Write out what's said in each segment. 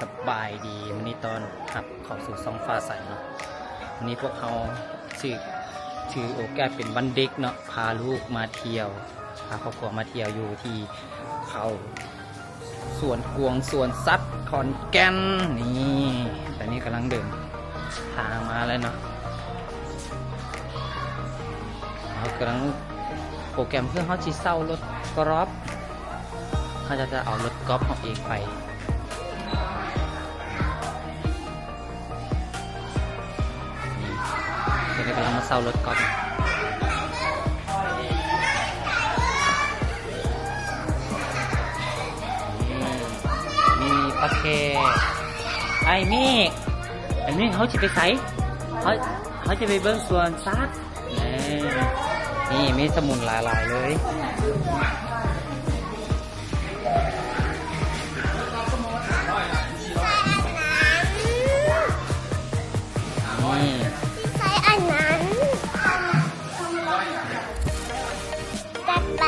ສະບາຍດີ ມື້ນີ້ຕ້ອນຮັບເຂົ້າສູ່ຊ່ອງຟ້າໃສເນາະ. ມື້ນີ້ພວກເຮົາຖືກ ຖືໂອກາດເປັນວັນເດັກເນາະ ພາລູກມາທ່ຽວ ພາຄອບຄົວມາທ່ຽວຢູ່ທີ່ເຂົາສວນກວາງ ສວນສັດຂອນແກ່ນ. ນີ້ ຕອນນີ້ກຳລັງເດີນທາງມາແລ້ວເນາະ. ເຮົາກຳລັງໂປຣແກຣມ ເພື່ອເຮົາຊິເຊົ່າລົດກອບ ເຮົາຈະເອົາລົດກອບເຮົາເອງໄປ. ນີ້ ເພິ່ນກຳລັງມາເຊົ່າລົດກອບ. ນີ້ ມີປາແຂກ. ອ້າຍເມກ ອ້າຍເມກ ເຮົາຊິໄປໃສ? ເຮົາ ເຮົາຈະໄປເບິ່ງສວນສັດ. ນີ້ ມີສະໝຸນຫຼາຍໆເລີຍ. ນີ້ ໃຊ້ອັນນັ້ນ ຈັດໄປ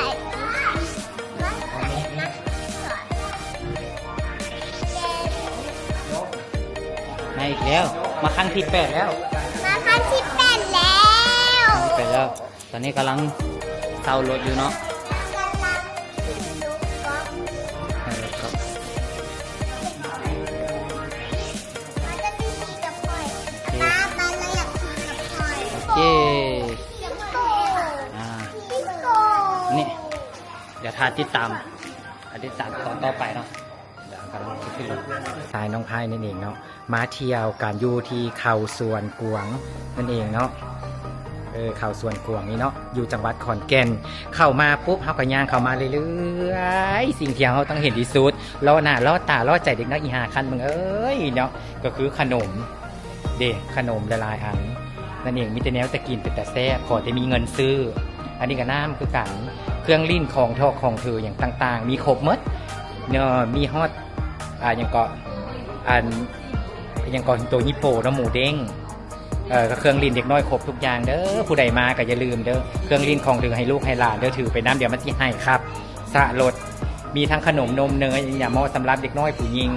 ມາອີກແລ້ວ ມາຄັ້ງທີແປດແລ້ວ ມາຄັ້ງທີແປດແລ້ວ ແປດແລ້ວ. ຕອນນີ້ກຳລັງເຊົ່າລົດຢູ່ເນາະ ກຳລັງຂຶ້ນລົດກອບ ເຊົ່າລົດກອບ. ມາຈະໄປຂີ່ກັບຂ້ອຍ ໂອເຄ ມາ ມາ ລາວຢາກຂີ່ກັບຂ້ອຍ ໂອເຄ ອາ ຂີ່ໂກ ນີ້ ດຽວຖ້າຕິດຕາມ ຖ້າຕິດຕາມຕອນຕໍ່ໄປເນາະ. ຊາຍນ້ອງໄພນັ້ນເອງເນາະ ມາທ່ຽວກັນຢູ່ທີ່ເຂົາສວນກວາງນັ້ນເອງເນາະ. ເອີ ເຂົາສວນກວາງນີ້ເນາະ ຢູ່ຈັງຫວັດຂອນແກ່ນ. ເຂົ້າມາປຸບ ເຮົາກໍຍ່າງເຂົ້າມາເລື້ອຍໆ ສິ່ງທີ່ເຮົາຕ້ອງເຫັນທີ່ສຸດ ລໍ້ໜ້າລໍ້ຕາລໍ້ໃຈເດັກນ້ອຍອີ່ຫ້າຄັນເບິ່ງເອີຍເນາະ ກໍຄືຂະໜົມ ເດ້ ຂະໜົມຫຼາຍໆອັນນັ້ນເອງ ມີແຕ່ແນວຕາກິນເປັນຕາແຊບ ຂໍແຕ່ມີເງິນຊື້. ອັນນີ້ກໍນ້ຳຄືກັນ ເຄື່ອງຫຼິ້ນຂອງຖອກຂອງຖືຫຍັງຕ່າງໆ ມີຄົບໝົດເນາະ ມີຮອດ ອ່າ ຫຍັງເກາະ ອັນ ຫຍັງເກາະ ໂຕຮິງໂປເນາະ ໝູເດ້ງ ເອີ ກໍເຄື່ອງຫຼິ້ນເດັກນ້ອຍຄົບທຸກຢ່າງເດີ. ຜູ້ໃດມາກໍຢ່າລືມເດີ ເຄື່ອງຫຼິ້ນຂອງຖືໃຫ້ລູກໃຫ້ຫຼານເດີ ຖືໄປນຳ ດຽວມັນຊິໄຫ້ຄັບສະລົດ. ມີທັງຂະໜົມນົມເນີຍ ອັນນີ້ເໝາະສຳລັບເດັກນ້ອຍຜູ້ຍິງ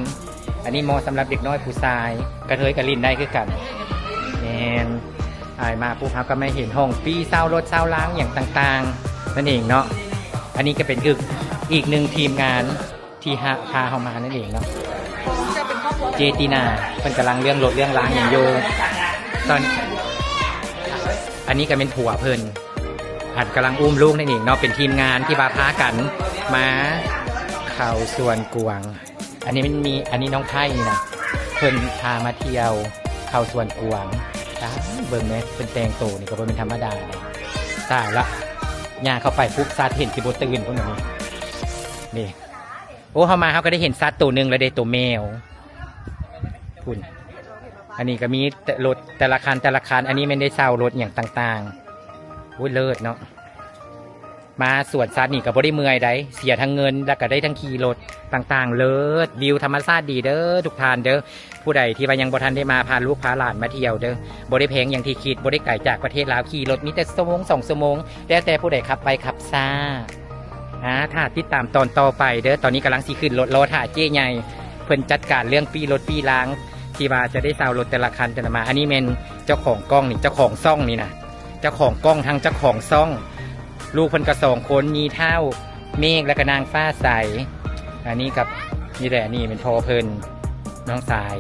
ອັນນີ້ເໝາະສຳລັບເດັກນ້ອຍຜູ້ຊາຍ ກະເທີຍກໍຫຼິ້ນໄດ້ຄືກັນ. ແມ່ນ ອ້າຍມາປຸບ ເຮົາກໍມາເຫັນຫ້ອງປີ້ ຊາວລົດຊາວລາງຫຍັງຕ່າງໆນັ້ນເອງເນາະ. ອັນນີ້ກໍເປັນອີກ ອີກໜຶ່ງທີມງານທີ່ຫາ ພາເຮົາມານັ້ນເອງເນາະ ເຈຕີນາ ເພິ່ນກຳລັງເລື່ອງລົດເລື່ອງລາງຫຍັງຢູ່. ຕອນ ອັນນີ້ກໍແມ່ນຜົວເພິ່ນ ອັນກຳລັງອຸ້ມລູກນັ້ນເອງເນາະ ເປັນທີມງານທີ່ວ່າພາກັນມາເຂົ້າສວນກວາງ. ອັນນີ້ມັນມີ ອັນນີ້ນ້ອງໄພນີ້ນະ ເພິ່ນພາມາທ່ຽວເຂົ້າສວນກວາງ. ຕາຍ ເບິ່ງແມ້ ເພິ່ນແຕ່ງໂຕນີ້ກໍບໍ່ແມ່ນທຳມະດາເດ້. ຕາຍລະ ຍ່າງເຂົ້າໄປປຸບ ສັດເຫັນຊິບໍ່ຕື່ນພຸ້ນນີ້ ນີ້. ໂອ້ ເຮົາມາເຮົາກໍໄດ້ເຫັນສັດໂຕໜຶ່ງແລ້ວເດ້ ໂຕແມວພຸ້ນ. ອັນນີ້ກໍມີແຕ່ລົດແຕ່ລະຄັນ ແຕ່ລະຄັນ ອັນນີ້ແມ່ນໄດ້ເຊົ່າລົດຫຍັງຕ່າງໆ. ໂອ້ຍ ເລີດເນາະ. ມາສວນສັດນີ້ກໍບໍ່ໄດ້ເມື່ອຍໃດ ເສຍທັງເງິນ ແລ້ວກໍໄດ້ທັງຂີ່ລົດຕ່າງໆ ເລີດ. ວິວທຳມະຊາດດີເດີທຸກທ່ານເດີ. ຜູ້ໃດທີ່ວ່າຍັງບໍ່ທັນໄດ້ມາ ພາລູກພາຫຼານມາທ່ຽວເດີ. ບໍ່ໄດ້ແພງຢ່າງທີ່ຄິດ ບໍ່ໄດ້ໄກຈາກປະເທດລາວ ຂີ່ລົດມີແຕ່ຊົ່ວໂມງສອງຊົ່ວໂມງ ແລ້ວແຕ່ຜູ້ໃດຂັບໄວຂັບຊ້າ. ອາ ຖ້າຕິດຕາມຕອນຕໍ່ໄປເດີ. ຕອນນີ້ກຳລັງຊິຂຶ້ນລົດ ລໍຖ້າເຈ້ໃຫຍ່ເພິ່ນຈັດການເລື່ອງປີ້ລົດປີ້ລາງ ທີ່ວ່າຈະໄດ້ເຊົ່າລົດແຕ່ລະຄັນແຕ່ລະມາ. ອັນນີ້ແມ່ນເຈົ້າຂອງກ້ອງນີ້ ເຈົ້າຂອງຊ່ອງນີ້ນະ ເຈົ້າຂອງກ້ອງທັງເຈົ້າຂອງຊ່ອງ. ລູກເພິ່ນກໍສອງຄົນ ມີທ້າວເມກ ແລ້ວກໍນາງຟ້າໃສ. ອັນນີ້ກັບ ນີ້ແຫຼະ ນີ້ແມ່ນພໍ່ເພິ່ນ ນ້ອງຊາຍ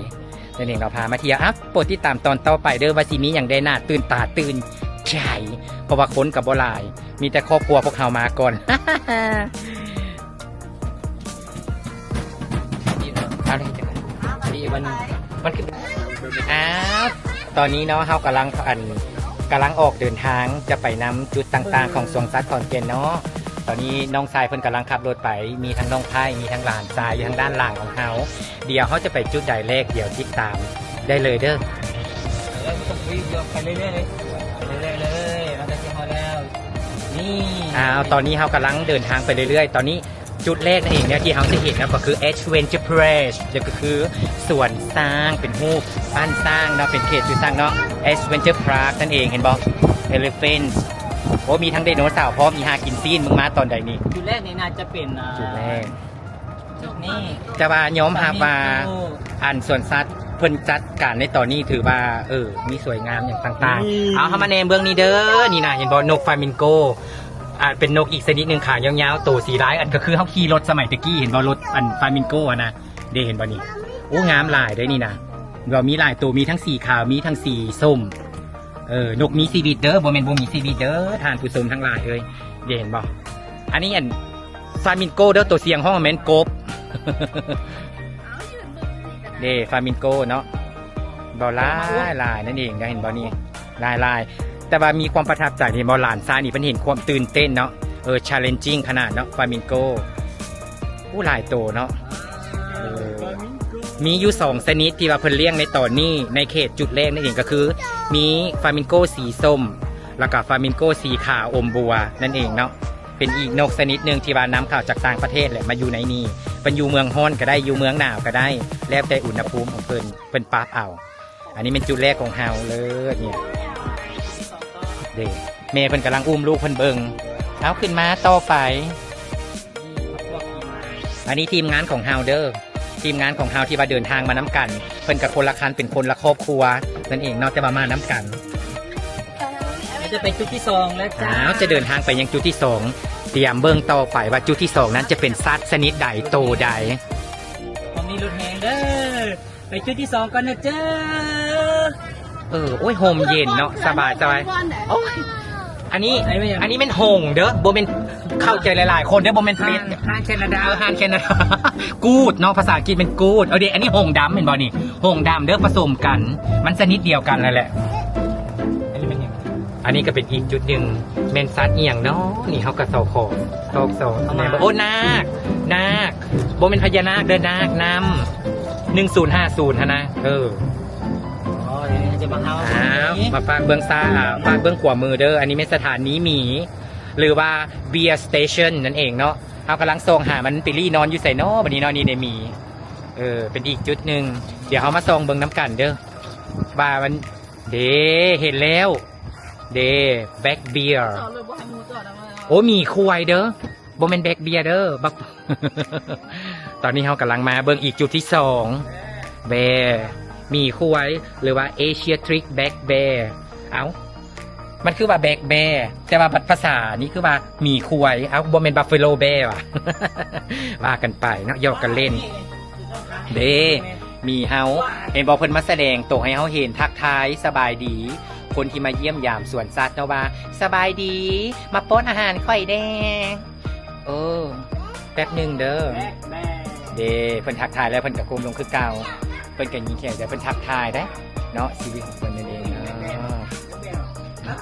ນັ້ນເອງ ເຮົາພາມາທ່ຽວ. ອ່ະ ໂປດຕິດຕາມຕອນຕໍ່ໄປເດີ ວ່າຊິມີຫຍັງແດ່ໜ້າຕື່ນຕາຕື່ນໃຈ ເພາະວ່າຄົນກໍບໍ່ຫຼາຍ ມີແຕ່ຄອບຄົວພວກເຮົາມາກ່ອນ. ເອົາເລີຍ ນີ້ມັນ ມັນຄື ອ້າວ ຕອນນີ້ເນາະ ເຮົາກຳລັງ ອັນ ກຳລັງອອກເດີນທາງຈະໄປນຳຈຸດຕ່າງໆຂອງສວນສັດຂອນແກ່ນເນາະ. ຕອນນີ້ນ້ອງຊາຍເພິ່ນກຳລັງຂັບລົດໄປ ມີທັງນ້ອງໄພ ມີທັງຫຼານຊາຍຢູ່ທາງດ້ານຫຼັງຂອງເຮົາ. ດຽວເຮົາຈະໄປຈຸດໃດແລກ ດຽວຕິດຕາມໄດ້ເລີຍເດີ. ເອີ ບໍ່ຕ້ອງໄປເລື່ອຍໆເລີຍ ໄປເລື້ອຍໆເລີຍ ມັນກໍຊິຮອດແລ້ວ. ນີ້ ອ້າວ ຕອນນີ້ເຮົາກຳລັງເດີນທາງໄປເລື້ອຍໆ ຕອນນີ້ຈຸດແລກນັ້ນເອງເນາະ ທີ່ເຮົາຈະເຫັນເນາະ ກໍຄື Adventure Place ກໍຄືສວນຊ້າງ ເປັນຮູບປັ້ນຊ້າງເນາະ ເປັນເຂດຢູ່ຊ້າງເນາະ Adventure Park ນັ້ນເອງ ເຫັນບໍ່ Elephant. ໂອ້ ມີທັງໄດໂນເສົາພ້ອມ. ອີ່ຫາກິນຊີ້ນ ມຶງມາຕອນໃດນີ້? ຈຸດແລກນີ້ໜ້າຈະເປັນ ອ່າ ຈຸດແລກ ຈຸດນີ້ ແຕ່ວ່າຍອມຮັບວ່າ Flamingo ອັນສວນສັດເພິ່ນຈັດການໃນຕອນນີ້ຖືວ່າ ເອີ ມີສວຍງາມຫຍັງຕ່າງໆ. ອືມ ເອົາ ເຮົາມາແນມເບິ່ງນີ້ເດີ ນີ້ນະ ເຫັນບໍ່? ນົກຟາມິງໂກ ອ່າ ເປັນນົກອີກຊະນິດໜຶ່ງ ຂາຍາວໆ ໂຕສີລາຍ ອັນກໍຄືເຮົາຂີ່ລົດສະໄໝແຕ່ກີ້ ເຫັນບໍ່? ລົດອັນຟາມິງໂກຫັ້ນນະ ເດ້ ເຫັນບໍ່ນີ້? ໂອ້ ງາມຫຼາຍເດ້ນີ້ນະ ເຫັນບໍ່? ມີຫຼາຍໂຕ ມີທັງສີຂາວ ມີທັງສີສົ້ມ. ເອີ ນົກມີຊີວິດເດີ ບໍ່ແມ່ນບໍ່ມີຊີວິດເດີ ທ່ານຜູ້ຊົມທັງຫຼາຍເອີຍ. ເດ້ ເຫັນບໍ່? ອັນນີ້ອັນຟາມິງໂກເດີ ໂຕສຽງຮ້ອງແມ່ນກົບ. ເດ້ ຟາມິງໂກເນາະ ບໍ່ຫຼາຍຫຼາຍນັ້ນເອງ ເຫັນບໍ່ນີ້? ຫຼາຍໆ ແຕ່ວ່າມີຄວາມປະທັບໃຈ ເຫັນບໍ່? ຫຼານຊາຍນີ້ເພິ່ນເຫັນຄວາມຕື່ນເຕັ້ນເນາະ ເອີ challenging ຂະໜາດເນາະ ຟາມິງໂກ. ໂອ້ ຫຼາຍໂຕເນາະ ເອີ ມີຢູ່ສອງຊະນິດທີ່ວ່າເພິ່ນລ້ຽງໃນຕອນນີ້ ໃນເຂດຈຸດແລກນັ້ນເອງ ກໍຄືມີຟາມິງໂກສີສົ້ມ ແລ້ວກໍຟາມິງໂກສີຂາວອົມບົວນັ້ນເອງເນາະ. ເປັນອີກນົກຊະນິດໜຶ່ງທີ່ວ່ານຳເຂົ້າຈາກຕ່າງປະເທດແຫຼະ ມາຢູ່ໃນນີ້ ເພິ່ນຢູ່ເມືອງຮ້ອນກໍໄດ້ ຢູ່ເມືອງໜາວກໍໄດ້ ແລ້ວແຕ່ອຸນຫະພູມຂອງເພິ່ນ ເພິ່ນປັບເອົາ. ອັນນີ້ແມ່ນຈຸດແລກຂອງເຮົາເລີຍນີ້ ເດ້ ແມ່ເພິ່ນກຳລັງອຸ້ມລູກເພິ່ນເບິ່ງ. ເອົາ ຂຶ້ນມາຕໍ່ໄປ ອັນນີ້ທີມງານຂອງເຮົາເດີ ທີມງານຂອງເຮົາທີ່ວ່າເດີນທາງມານຳກັນ ເພິ່ນກໍຄົນລະຄັນ ເປັນຄົນລະຄອບຄົວນັ້ນເອງເນາະ ແຕ່ວ່າມານຳກັນ. ເຮົາຈະໄປຈຸດທີສອງແລ້ວຈ້າ. ອ້າວ ຈະເດີນທາງໄປຍັງຈຸດທີສອງ ຕຽມເບິ່ງຕໍ່ໄປວ່າຈຸດທີສອງນັ້ນຈະເປັນສັດຊະນິດໃດ ໂຕໃດ. ຕອນນີ້ລົດແຮງເດີ ໄປຈຸດທີສອງກ່ອນນະເຈົ້າ. ເອີ ໂອ້ຍ ຮົ່ມເຢັນເນາະ ສະບາຍ ສະບາຍ. ໂອ້ຍ ອັນນີ້ ອັນນີ້ແມ່ນຫົງເດີ ບໍ່ແມ່ນ ເຂົ້າໃຈຫຼາຍໆຄົນເດີ ບໍ່ແມ່ນເປັດ ຮ້ານແຄນາດາ ເອີ ຮ້ານແຄນາດາ ກູດເນາະ ພາສາອັງກິດແມ່ນກູດ. ເອົາເດ ອັນນີ້ຫົງດຳ ເຫັນບໍ່ນີ້? ຫົງດຳເດີ ປະສົມກັນ ມັນຊະນິດດຽວກັນນັ້ນແຫຼະ. ອັນນີ້ແມ່ນຫຍັງ? ອັນນີ້ກໍເປັນອີກຈຸດໜຶ່ງ ແມ່ນສັດອີ່ຫຍັງເນາະ? ນີ້ເຮົາກໍຊອກ ຊອກ ຊອກ ແມ່ນບໍ່? ໂອ້ ນາກ ນາກ ບໍ່ແມ່ນພະຍານາກເດີ ນາກນ້ຳ ໜຶ່ງສູນຫ້າສູນຫັ້ນນະ ເອີ. ອໍ ດຽວຈະມາເຮົາ ອ້າວ ມາຝາກເບິ່ງຊາ ຝາກເບິ່ງຂວາມືເດີ ອັນນີ້ແມ່ນສະຖານີໝີ ຫຼືວ່າ Bear Station ນັ້ນເອງເນາະ. ເຮົາກຳລັງສ່ອງຫາມັນໄປລີ້ນອນຢູ່ໃສເນາະ ບັດນີ້ເນາະ. ນີ້ເດໝີ ເອີ ເປັນອີກຈຸດໜຶ່ງ ດຽວເຮົາມາສ່ອງເບິ່ງນຳກັນເດີ ວ່າມັນ ເດ ເຫັນແລ້ວ ເດ Black Bear. ໂອ້ ໝີຄວາຍເດີ ບໍ່ແມ່ນ Black Bear ເດີ ບັກ ຕອນນີ້ເຮົາກຳລັງມາເບິ່ງອີກຈຸດທີສອງ Bear ໝີຄວາຍ ຫຼືວ່າ Asiatic Black Bear. ເອົ້າ ມັນຄືວ່າ Black Bear ແຕ່ວ່າບັດພາສານີ້ຄືວ່າໝີຄວາຍ. ເອົ້າ ບໍ່ແມ່ນ Buffalo Bear ຫວາ? ວ່າກັນໄປເນາະ ຫຍອກກັນຫຼິ້ນ. ເດ້ ໝີເຮົາ ເຫັນບໍ່ ເພິ່ນມາສະແດງໂຕໃຫ້ເຮົາເຫັນ ທັກທາຍສະບາຍດີຄົນທີ່ມາຢ້ຽມຢາມສວນສັດເນາະ ວ່າ ສະບາຍດີ ມາປ້ອນອາຫານຂ້ອຍແດ່. ເອີ ແປັບໜຶ່ງເດີ ເດ້ ເພິ່ນທັກທາຍແລ້ວ ເພິ່ນກໍກົ້ມລົງຄືເກົ່າ ເພິ່ນກໍຍິງແຂງ ແຕ່ເພິ່ນທັກທາຍໄດ໋ເນາະ ຊີວິດຂອງເພິ່ນນັ້ນເອງເນາະ.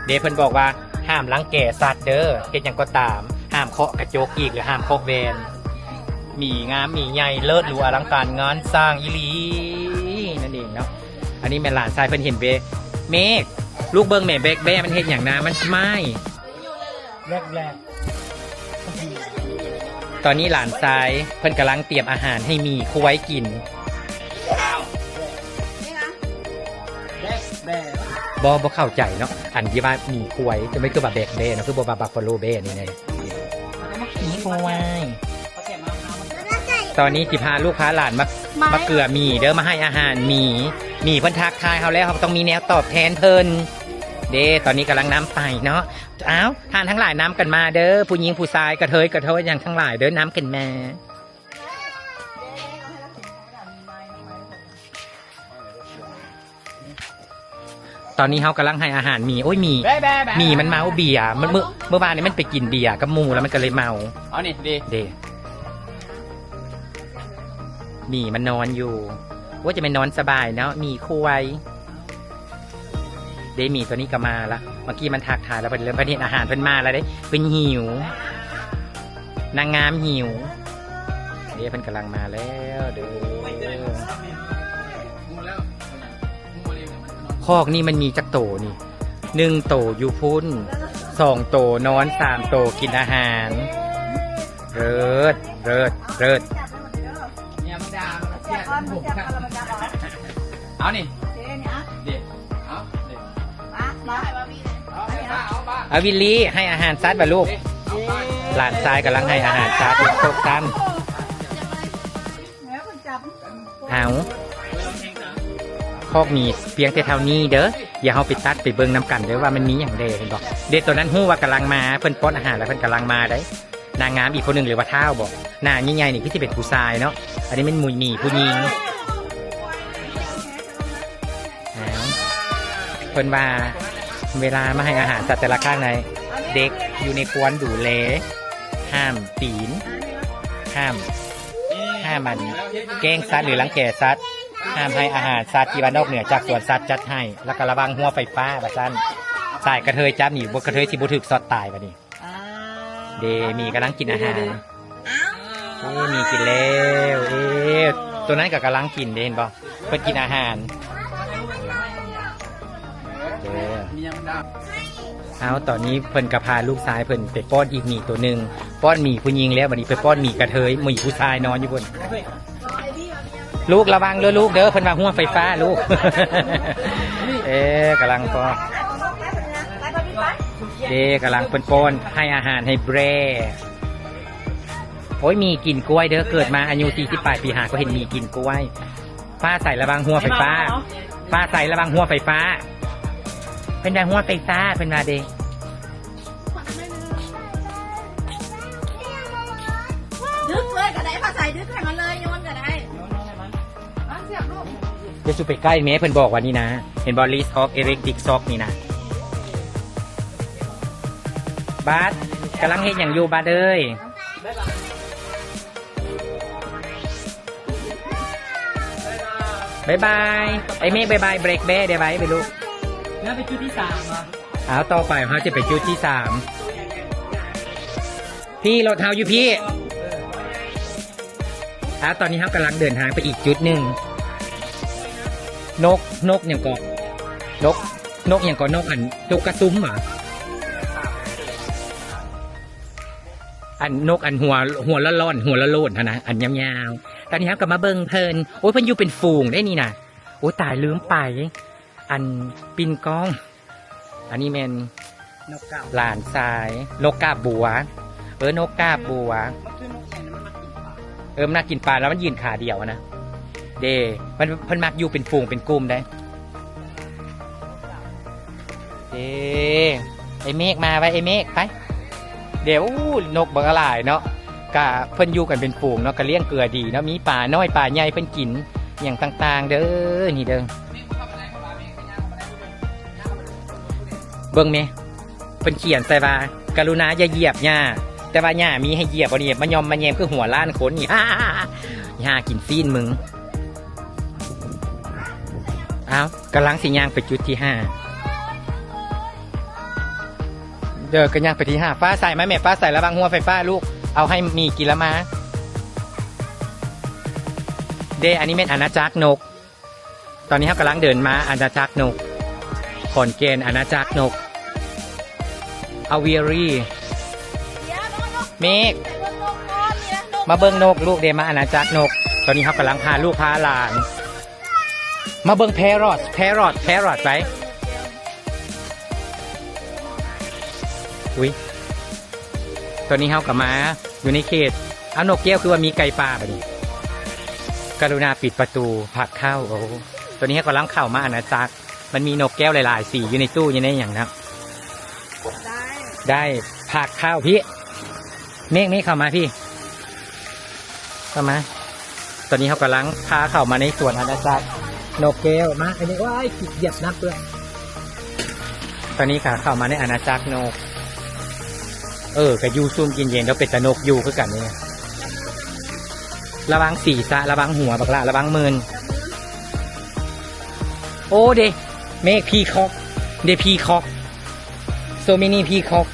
ເດ້ ເພິ່ນບອກວ່າ ຫ້າມລັງແກສັດເດີ ເຮັດຫຍັງກໍຕາມ ຫ້າມເຄາະກະຈົກອີກ ຫຼື ຫ້າມເຄາະແວ່ນ. ໝີງາມ ໝີໃຫຍ່ ເລີດຫຼູ ອະລັງການງານສ້າງອີ່ຫຼີນັ້ນເອງເນາະ. ອັນນີ້ແມ່ນຫຼານຊາຍເພິ່ນເຫັນເບ ເມກ ລູກເບິ່ງແມ່ Black Bear ມັນເຮັດຫຍັງນະ ມັນສະມາຍ. ແບກແບກ ຕອນນີ້ຫຼານຊາຍເພິ່ນກຳລັງຕຽມອາຫານໃຫ້ໝີຄວາຍກິນ. ແບກແບກ ບໍ່ ບໍ່ເຂົ້າໃຈເນາະ ອັນທີ່ວ່າໝີຄວາຍ ຈະແມ່ນຄືວ່າ Black Bear ເນາະ ຄືບໍ່ວ່າ Buffalo Bear ນີ້ແນ່. ໝີຄວາຍ ຕອນນີ້ຊິພາລູກພາຫຼານມາ ມາເກືອໝີເດີ ມາໃຫ້ອາຫານໝີ. ໝີເພິ່ນທັກທາຍເຮົາແລ້ວ ເຮົາກໍຕ້ອງມີແນວຕອບແທນເພິ່ນເດ້. ຕອນນີ້ກຳລັງນຳໄປເນາະ. ອ້າວ ທ່ານທັງຫຼາຍນຳກັນມາເດີ ຜູ້ຍິງຜູ້ຊາຍ ກະເທີຍກະໂທຍຫຍັງທັງຫຼາຍເດີ ນຳກັນມາ. ຕອນນີ້ເຮົາກຳລັງໃຫ້ອາຫານໝີ. ໂອ້ຍ ໝີ ແບະ ແບະ ແບະ ໝີມັນເມົາເບຍ. ມັນ ມື້ ມື້ວານນີ້ມັນໄປກິນເບຍກັບໝູ່ແລ້ວມັນກໍເລີຍເມົາ. ເອົານີ້ເດ ເດ ໝີມັນນອນຢູ່. ໂອ້ຍ ຈະແມ່ນນອນສະບາຍເນາະ ໝີຄວາຍ. ເດ ໝີຕົວນີ້ກໍມາລະ. ເມື່ອກີ້ມັນທັກທາຍແລ້ວ ເພິ່ນເລີ່ມ ເພິ່ນເຫັນອາຫານເພິ່ນມາແລ້ວເດ້. ເພິ່ນຫິວ. ນາງງາມຫິວ. ເດ ເພິ່ນກຳລັງມາແລ້ວເດີ. ຄອກນີ້ມັນມີຈັກໂຕນີ້? ໜຶ່ງໂຕຢູ່ພຸ້ນ, ສອງໂຕນອນ, ສາມໂຕກິນອາຫານ. ເລີດ ເລີດ ເລີດ. ເອົານີ້ ເດ ເອົາ ເດ ມາ ມາ ເອົາ ເອົາ ເອົາ ວິລລີ ໃຫ້ອາຫານສັດບໍ່ລູກ? ເດ ເອົາ ຫຼານຊາຍກຳລັງໃຫ້ອາຫານສັດ ຕົກຊ້ຳ. ເອົາ ຄອກໝີພຽງແຕ່ເທົ່ານີ້ເດີ. ດຽວເຮົາໄປຕັດໄປເບິ່ງນຳກັນເດີວ່າມັນມີຫຍັງແດ່ ເຫັນບໍ່? ເດ ຕອນນັ້ນຮູ້ວ່າກຳລັງມາ ເພິ່ນປ້ອນອາຫານແລ້ວ ເພິ່ນກຳລັງມາໄດ໋. ນາງງາມອີກຄົນໜຶ່ງ ຫຼືວ່າທ້າວບໍ? ໜ້າໃຫຍ່ໆນີ້ຄືຊິເປັນຜູ້ຊາຍເນາະ. ອັນນີ້ແມ່ນໝີຜູ້ຍິງ. ອ້າວ ເພິ່ນວ່າເວລາມາໃຫ້ອາຫານສັດແຕ່ລະຄັ້ງໃດ ເດັກຢູ່ໃນຄວນດູແລ ຫ້າມຕີນ ຫ້າມ ຫ້າມອັນແກ້ງສັດ ຫຼື ລັງແກສັດ, ຫ້າມໃຫ້ອາຫານສັດທີ່ວ່ານອກເໜືອຈາກສວນສັດຈັດໃຫ້, ແລ້ວກໍລະວັງຮົ້ວໄຟຟ້າວ່າຊັ້ນ. ສາຍກະເທີຍຈັບນີ້ ບໍ່ ກະເທີຍຊິບໍ່ຖືກຊັອດຕາຍບັດນີ້. ອ້າ ເດ ໝີກຳລັງກິນອາຫານ. ອ້າວ ເອ ໝີກິນແລ້ວ. ເອ ໂຕນັ້ນກໍກຳລັງກິນເດ້ ເຫັນບໍ່? ເພິ່ນກິນອາຫານເດີ. ເອົາ ຕອນນີ້ເພິ່ນກໍພາລູກຊາຍເພິ່ນໄປປ້ອນອີກໝີໂຕໜຶ່ງ. ປ້ອນໝີຜູ້ຍິງແລ້ວ ບັດນີ້ໄປປ້ອນໝີກະເທີຍ, ໝີຜູ້ຊາຍນອນຢູ່ພຸ້ນ. ລູກລະວັງເດີລູກເດີ, ເພິ່ນວ່າຮົ້ວໄຟຟ້າລູກ. ເອ ກຳລັງປ້ອນເດ້, ກຳລັງເພິ່ນປ້ອນ ໃຫ້ອາຫານໃຫ້ແບຣ໌. ໂອ້ຍ ໝີກິນກ້ວຍເດີ, ເກີດມາອາຍຸສີ່ສິບປາຍປີ ຫາກໍເຫັນໝີກິນກ້ວຍ. ຟ້າໃສລະວັງຮົ້ວໄຟຟ້າ, ຟ້າໃສລະວັງຮົ້ວໄຟຟ້າ. ເພິ່ນວ່າຮົ້ວໄຟຟ້າ ເພິ່ນວ່າເດ້. ດຶກເລີຍກໍໄດ້ ພາສາຍດຶກໃຫ້ມັນເລີຍ ໂຍນກໍໄດ້. ຢ່າສູ່ໄປໃກ້ແມ້, ເພິ່ນບອກວ່ານີ້ນະ, ເຫັນບໍ່? List of electric shock ນີ້ນະ. ບາດ ກຳລັງເຮັດຫຍັງຢູ່ບາດເອີຍ? ບາຍບາຍ ໄອ້ເມກ ບາຍບາຍ ເບຣກແບ ໄດ້ໄວໄປລູກ. ແລ້ວໄປຈຸດທີສາມບໍ? ເອົາ ຕໍ່ໄປເຮົາຈະໄປຈຸດທີສາມ. ພີ່ ລົດເຮົາຢູ່ພີ້. ເອົາ ຕອນນີ້ເຮົາກຳລັງເດີນທາງໄປອີກຈຸດໜຶ່ງ. ນົກ ນົກຫຍັງເກາະ? ນົກ ນົກຫຍັງເກາະ? ນົກອັນ ນົກກະຊຸມຫວາ? ອັນນົກອັນຫົວ ຫົວລ້ອນໆ ຫົວໂລ້ນໆຫັ້ນນະ ອັນຍາວໆ. ຕອນນີ້ເຮົາກໍມາເບິ່ງເພິ່ນ. ໂອ້ຍ ເພິ່ນຢູ່ເປັນຝູງເດ້ນີ້ນະ. ໂອ້ຍ ຕາຍ ລືມໄປ ອັນ ປິ່ນກ້ອງ. ອັນນີ້ແມ່ນ ນົກກາບ ຫຼານຊາຍ ນົກກາບບົວ. ເອີ ນົກກາບບົວ. ມັນຄືນົກຫຍັງນະ? ມັນມັກກິນປາ. ເອີ ມັນມັກກິນປາ ແລ້ວມັນຢືນຂາດຽວຫັ້ນນະ. ເດ້ ມັນ ເພິ່ນມັກຢູ່ເປັນຝູງເປັນກຸ່ມໄດ໋. ເດ້ ໄອ້ເມກມາໄວ້ ໄອ້ເມກ ໄປ. ເດ້ ໂອ້ ນົກບັກຫຼາຍເນາະ. ກະເພິ່ນຢູ່ກັນເປັນຝູງເນາະ, ກະລ້ຽງເກືອດີເນາະ, ມີປານ້ອຍປາໃຫຍ່ເພິ່ນກິນຫຍັງຕ່າງໆເດີ ນີ້ເດີ. ເບິ່ງແມ ເພິ່ນຂຽນໃສ່ວ່າ ກະລຸນາຢ່າຢຽບຫຍ້າ, ແຕ່ວ່າຫຍ້າມີໃຫ້ຢຽບບໍ່ນີ້ ມາຍ່ອມມາແຍມຄືຫົວລ້ານຄົນນີ້. ຫາກິນຊີ້ນມຶງ. ອ້າວ ກຳລັງຊິຍ່າງໄປຈຸດທີຫ້າເດີ, ກໍຍ່າງໄປທີຫ້າ. ຟ້າໃສມາແມ່ ຟ້າໃສ ລະວັງຮົ້ວໄຟຟ້າລູກ, ເອົາໃຫ້ໝີກິນລະມາ. ເດ້ ອັນນີ້ແມ່ນອານາຈັກນົກ. ຕອນນີ້ເຮົາກຳລັງເດີນມາອານາຈັກນົກ ຂອນແກ່ນ ອານາຈັກນົກ ອາວຽຣີ. ເມກ ມາເບິ່ງນົກລູກເດ້, ມາອານາຈັກນົກ. ຕອນນີ້ເຮົາກຳລັງພາລູກພາຫຼານມາເບິ່ງແພຣອດ ແພຣອດ ແພຣອດໄປ. ອຸ້ຍ ຕອນນີ້ເຮົາກໍມາຢູ່ໃນເຂດ ອ້າວ ນົກແກ້ວ ຄືວ່າມີໄກ່ປ່າບາດນີ້. ກະລຸນາປິດປະຕູ ຜາກເຂົ້າ. ໂອ້ ຕອນນີ້ເຮົາກຳລັງເຂົ້າມາອານາຈັກ. ມັນມີນົກແກ້ວຫຼາຍໆສີຢູ່ໃນຕູ້ ຢູ່ໃນຫຍັງນະ. ໄດ້ ໄດ້ ຜາກເຂົ້າພີ້. ເມກ ເມກ ເຂົ້າມາພີ້ ເຂົ້າມາ. ຕອນນີ້ເຮົາກຳລັງພາເຂົ້າມາໃນສວນອານາຈັກນົກແກ້ວ. ມາ ອັນນີ້ ໂອ້ຍ ຢຽບນ້ຳເປື້ອນ. ຕອນນີ້ກໍເຂົ້າມາໃນອານາຈັກນົກ. ເອີ ກໍຢູ່ຊຸ່ມກິນເຢັນ ເຮົາເປັນຕານົກຢູ່ຄືກັນນີ້. ລະວັງສີສະ ລະວັງຫົວບັກຫຼ້າ ລະວັງມື່ນ. ໂອ້ ເດ້ ເມກ ພີຄອກ ເດ້ ພີຄອກ. So many peacock.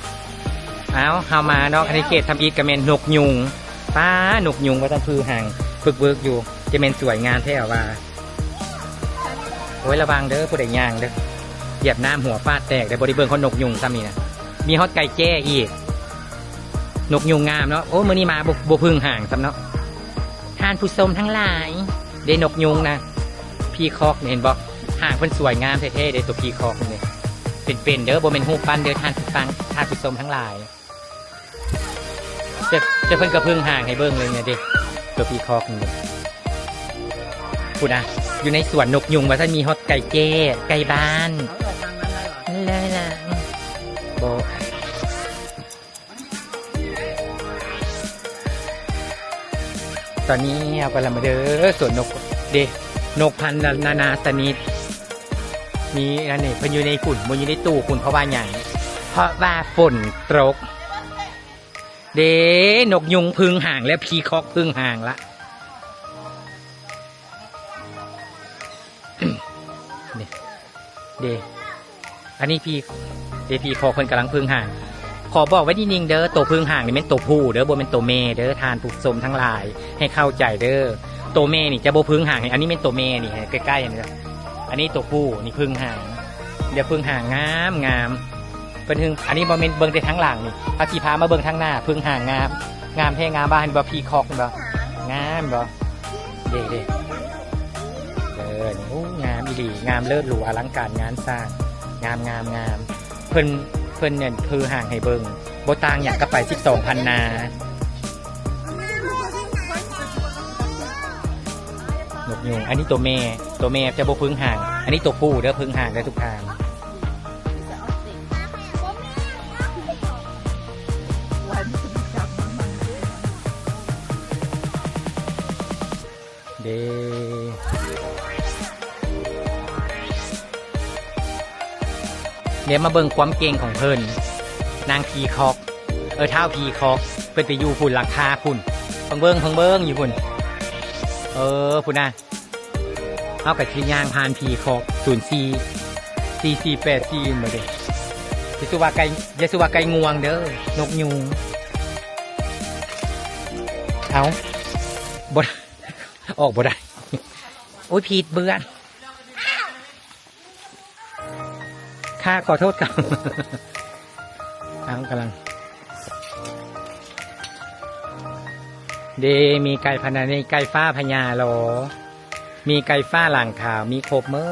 ອ້າວ ເຮົາມາເນາະ ອັນນີ້ເຂດທຳອິດກໍແມ່ນນົກຍຸງ. ປ້າ ນົກຍຸງວ່າຊັ້ນ ຜື່ຫາງເວີກໆຢູ່ ຈະແມ່ນສວຍງາມແທ້ວ່າ. ໂອ້ຍ ລະວັງເດີ ຜູ້ໃດຍ່າງເດີ ຢຽບນ້ຳຫົວຟາດແຕກເດີ. ບໍ່ໄດ້ເບິ່ງຮອດນົກຍຸງຊ້ຳນີ້ນະ, ມີຮອດໄກ່ແຈ້ອີກ. ນົກຍຸງງາມເນາະ. ໂອ້ ມື້ນີ້ມາບໍ່ ບໍ່ຜຶ່ງຫາງຊ້ຳເນາະ. ທ່ານຜູ້ຊົມທັງຫຼາຍ ເດ້ນົກຍຸງນະ ພີຄອກນີ້ ເຫັນບໍ່? ຫາງເພິ່ນສວຍງາມແທ້ໆເດ້ ຕົວພີຄອກນີ້. ເປັນໆເດີ ບໍ່ແມ່ນຮູບປັ້ນເດີ ທ່ານຜູ້ຟັງ ທ່ານຜູ້ຊົມທັງຫຼາຍ. ແຕ່ ແຕ່ເພິ່ນກໍເພິ່ງຫາງໃຫ້ເບິ່ງເລີຍນີ້ເດ້ ຕົວພີຄອກນີ້. ພຸ້ນນະ ຢູ່ໃນສວນນົກຍຸງວ່າຊັ້ນ ມີຮອດໄກ່ແຈ້ ໄກ່ບ້ານ ເອົາອອກທາງນັ້ນໄດ້ຫວາ? ໄດ້ລະ ບໍ່. ຕອນນີ້ເຮົາກຳລັງມາເດີ ສວນນົກເດ້ ນົກພັນນານາຊະນິດ ມີອັນນີ້ ເພິ່ນຢູ່ໃນພຸ້ນ ບໍ່ຢູ່ໃນຕູ້ພຸ້ນ ເພາະວ່າຫຍັງ? ເພາະວ່າຝົນຕົກເດ້. ນົກຍຸງເພິ່ງຫາງ ແລະ ພີຄອກເພິ່ງຫາງລະ. ນີ້ເດ້ ອັນນີ້ພີ ເດ ພີຄອກເພິ່ນກຳລັງເພິ່ງຫາງ. ຂໍບອກໄວ້ນິດໜຶ່ງເດີ ໂຕເພິ່ງຫາງນີ້ແມ່ນໂຕຜູ້ເດີ ບໍ່ແມ່ນໂຕແມ່ເດີ ທ່ານຜູ້ຊົມທັງຫຼາຍ ໃຫ້ເຂົ້າໃຈເດີ. ໂຕແມ່ນີ້ຈະບໍ່ເພິ່ງຫາງ. ອັນນີ້ແມ່ນໂຕແມ່ນີ້ ໃຫ້ໃກ້ໆ ເຫັນເດີ. ອັນນີ້ໂຕຜູ້ນີ້ເພິ່ງຫາງ ດຽວເພິ່ງຫາງງາມໆ ເພິ່ນຫຶ່ງ. ອັນນີ້ບໍ່ແມ່ນເບິ່ງແຕ່ທາງຫຼັງນີ້ ເຮົາຊິພາມາເບິ່ງທາງໜ້າ ເພິ່ງຫາງງາມ ງາມແທ້ງາມວ່າ ເຫັນບໍ່ ພີຄອກ ເຫັນບໍ່ ງາມບໍ່ ເດ້ ເດ້ ເອີ ນີ້ ໂອ້ ງາມອີ່ຫຼີ ງາມເລີດຫຼູອະລັງການງານສ້າງ ງາມ ງາມ ງາມ. ເພິ່ນ ເພິ່ນນັ້ນເພິ່ງຫາງໃຫ້ເບິ່ງ ບໍ່ຕ່າງຫຍັງກັບໄປສິບສອງພັນນາ. ນົກຍູງ ອັນນີ້ໂຕແມ່ ໂຕແມ່ຈະບໍ່ເພິ່ງຫາງ ອັນນີ້ໂຕຜູ້ເດີ ເພິ່ງຫາງເດີທຸກທ່ານ. ເດ້ ດຽວມາເບິ່ງຄວາມເກັ່ງຂອງເພິ່ນ ນາງພີຄອກ ເອີ ທ້າວພີຄອກ ເພິ່ນໄປຢູ່ພຸ້ນ ຫຼັງຄາພຸ້ນ ເພິ່ງເບິ່ງ ເພິ່ງເບິ່ງຢູ່ພຸ້ນ ເອີ ພຸ້ນນະ. ເຮົາກະຊິຍ່າງຜ່ານພີຄອກ ສູນສີ່ ສີ່ສີ່ແປດສີ່ ມາເດ້. ຢ່າສູ່ວ່າໄກ່ ຢ່າສູ່ວ່າໄກ່ງວງເດີ ນົກຍູງ. ເອົ້າ ບໍ່ ອອກບໍ່ໄດ້ ໂອ້ຍ ຜິດເບືອນ. ຄ່າ ຂໍໂທດ ເອົ້າ ກຳລັງ ເດ້ ມີໄກ່ພະນາ ມີໄກ່ຟ້າພະຍາລໍ ມີໄກ່ຟ້າຫຼາງຂາວ ມີຄົບໝົ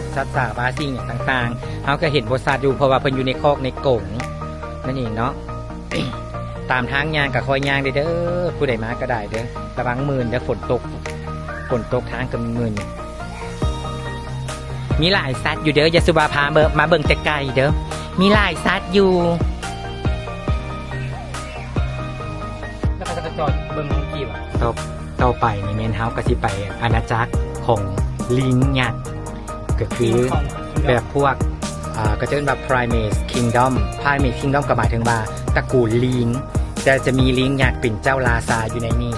ດ ສັດສາບາສິ່ງຫຍັງຕ່າງໆ ເຮົາກະເຫັນບໍ່ຊັດຢູ່ ເພາະວ່າເພິ່ນຢູ່ໃນຄອກໃນກົງນັ້ນເອງເນາະ. ຕາມທາງຍ່າງກະຄ່ອຍຍ່າງເດີ ຜູ້ໃດມາກະໄດ້ເດີ ລະວັງມື່ນເດີ ຝົນຕົກ ຝົນຕົກທາງກະມີມື່ນ. ມີຫຼາຍສັດຢູ່ເດີ ຢ່າສູ່ວ່າພາເບິ່ງ ມາເບິ່ງແຕ່ໄກ່ເດີ ມີຫຼາຍສັດຢູ່. ແລ້ວເຂົາຈະຈອດເບິ່ງມັງກີ້ຫວາ? ຕໍ່ ຕໍ່ໄປນີ້ແມ່ນເຮົາກະຊິໄປອານາຈັກຂອງລີງຍັກ ກະຄືແບບພວກ ອ່າ ເຂົາເອີ້ນວ່າ Primate Kingdom Primate Kingdom ກະໝາຍເຖິງວ່າຕະກູນລີງ ແຕ່ຈະມີລີງຍັກເປັນເຈົ້າລາຊາຢູ່ໃນນີ້.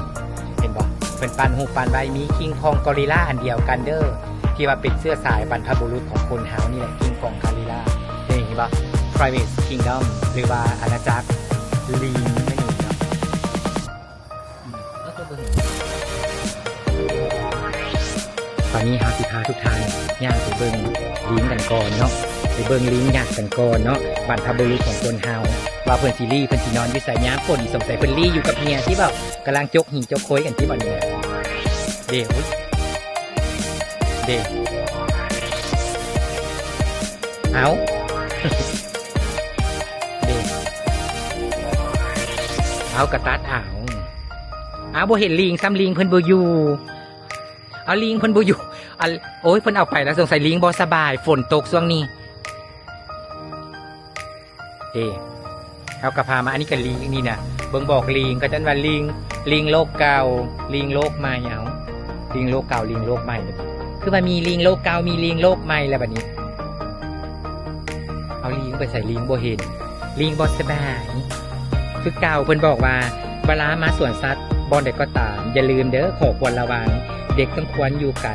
ເຫັນບໍ່ ເພິ່ນປັ້ນຮູບປັ້ນໄວ້ ມີຄິງຄອງ ກໍຣິລລາອັນດຽວກັນເດີ ທີ່ວ່າເປັນເຊື້ອສາຍບັນພະບຸລຸດຂອງຄົນເຮົານີ້ແຫຼະ ຄິງຄອງ ກໍຣິລລາ. ນີ້ເຫັນບໍ່ Primate Kingdom ຫຼືວ່າອານາຈັກລີງນັ້ນເອງເນາະ. ຕອນນີ້ເຮົາຊິພາທຸກທ່ານຍ່າງໄປເບິ່ງລີງກັນກ່ອນເນາະ ໄປເບິ່ງລີງຍັກກັນກ່ອນເນາະ ບັນພະບຸລຸດຂອງຄົນເຮົາ ວ່າເພິ່ນຊິລີ້ ເພິ່ນຊິນອນຢູ່ໃສຍາມຝົນ. ສົງໄສເພິ່ນລີ້ຢູ່ກັບເມຍຕິເວົ້າ ກຳລັງຈົກຫີຈົກໂຄຍກັນຕິບັດນີ້ນະ. ເດ້ ເດ້ ເອົ້າ ເດ້ ເອົາ ກະຕັດເອົາ ເອົາ ບໍ່ເຫັນລີງຊ້ຳ ລີງເພິ່ນບໍ່ຢູ່ ເອົາ ລີງເພິ່ນບໍ່ຢູ່ ອັນ ໂອ້ຍ ເພິ່ນເອົາໄປແລ້ວ ສົງໄສລີງບໍ່ສະບາຍ ຝົນຕົກຊ່ວງນີ້. ເດ້ ເຮົາກະພາມາ ອັນນີ້ກະລີງນີ້ນະ ເບິ່ງບອກລີງ ເຂົາເອີ້ນວ່າລີງ ລີງໂລກເກົ່າ ລີງໂລກໃໝ່. ເອົາ ລີງໂລກເກົ່າ ລີງໂລກໃໝ່ ຄືວ່າມີລີງໂລກເກົ່າ ມີລີງໂລກໃໝ່ແລ້ວບັດນີ້. ເອົາ ລີງໄປໃສ ລີງບໍ່ເຫັນ ລີງບໍ່ສະບາຍ ຄືເກົ່າ. ເພິ່ນບອກວ່າ ເວລາມາສວນສັດບ່ອນໃດກໍຕາມ ຢ່າລືມເດີ ຂໍ້ຄວນລະວັງ ເດັກຕ້ອງຄວນຢູ່ໄກ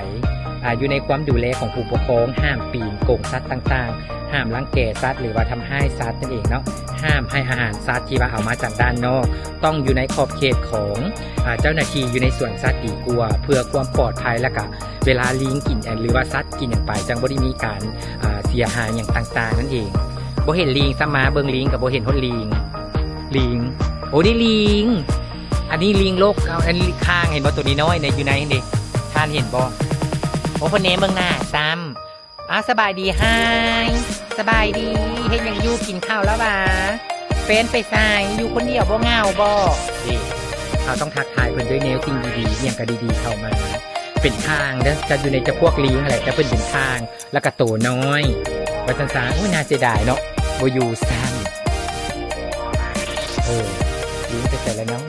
ອາ ຢູ່ໃນຄວາມດູແລຂອງຜູ້ປົກຄອງ ຫ້າມປີນກົງສັດຕ່າງໆ ຫ້າມລັງແກສັດ ຫຼືວ່າທຳຮ້າຍສັດນັ້ນເອງເນາະ. ຫ້າມໃຫ້ອາຫານສັດທີ່ວ່າເອົາມາຈາກດ້ານນອກ ຕ້ອງຢູ່ໃນຂອບເຂດຂອງ ອາ ເຈົ້າໜ້າທີ່ຢູ່ໃນສວນສັດດີກວ່າ ເພື່ອຄວາມປອດໄພ ແລະກະເວລາລີງກິນ ຫຼືວ່າສັດກິນຫຍັງໄປ ຈັ່ງບໍ່ໄດ້ມີການ ອາ ເສຍຫາຍຫຍັງຕ່າງໆນັ້ນເອງ. ບໍ່ເຫັນລີງຊ້ຳ ມາເບິ່ງລີງກະບໍ່ເຫັນຮອດລີງ ລີງ ໂອ້ ໄດ້ລີງ ອັນນີ້ລີງໂລກເກົ່າ ອັນນີ້ຂ້າງ ເຫັນບໍ່ ໂຕນ້ອຍໆ ໃນ ຢູ່ໃນຫັ້ນເດ ທ່ານເຫັນບໍ່? ໂອ້ ເພິ່ນແນມເບິ່ງໜ້າຊ້ຳ. ອ້າວ ສະບາຍດີ Hi ສະບາຍດີ ເຮັດຫຍັງຢູ່ ກິນເຂົ້າແລ້ວຫວາ? ແຟນໄປໃສ? ຢູ່ຄົນດຽວບໍ່ ເຫງົາບໍ່? ເດ້ ເຮົາຕ້ອງທັກທາຍເພິ່ນດ້ວຍແນວສິ່ງດີໆ ອີ່ຫຍັງກະດີໆເຂົ້າມາ. ເປັນທາງເດີ້ ຈັດຢູ່ໃນຈຳພວກລີງຫັ້ນແຫຼະ ແຕ່ເພິ່ນເປັນທາງ ແລ້ວກໍໂຕນ້ອຍ ວ່າຊັ້ນຊະ. ໂອ້ຍ ໜ້າເສຍດາຍເນາະ ບໍ່ຢູ່ຊ້ຳ. ເອີ ລີງໄປໃສລະເນາະ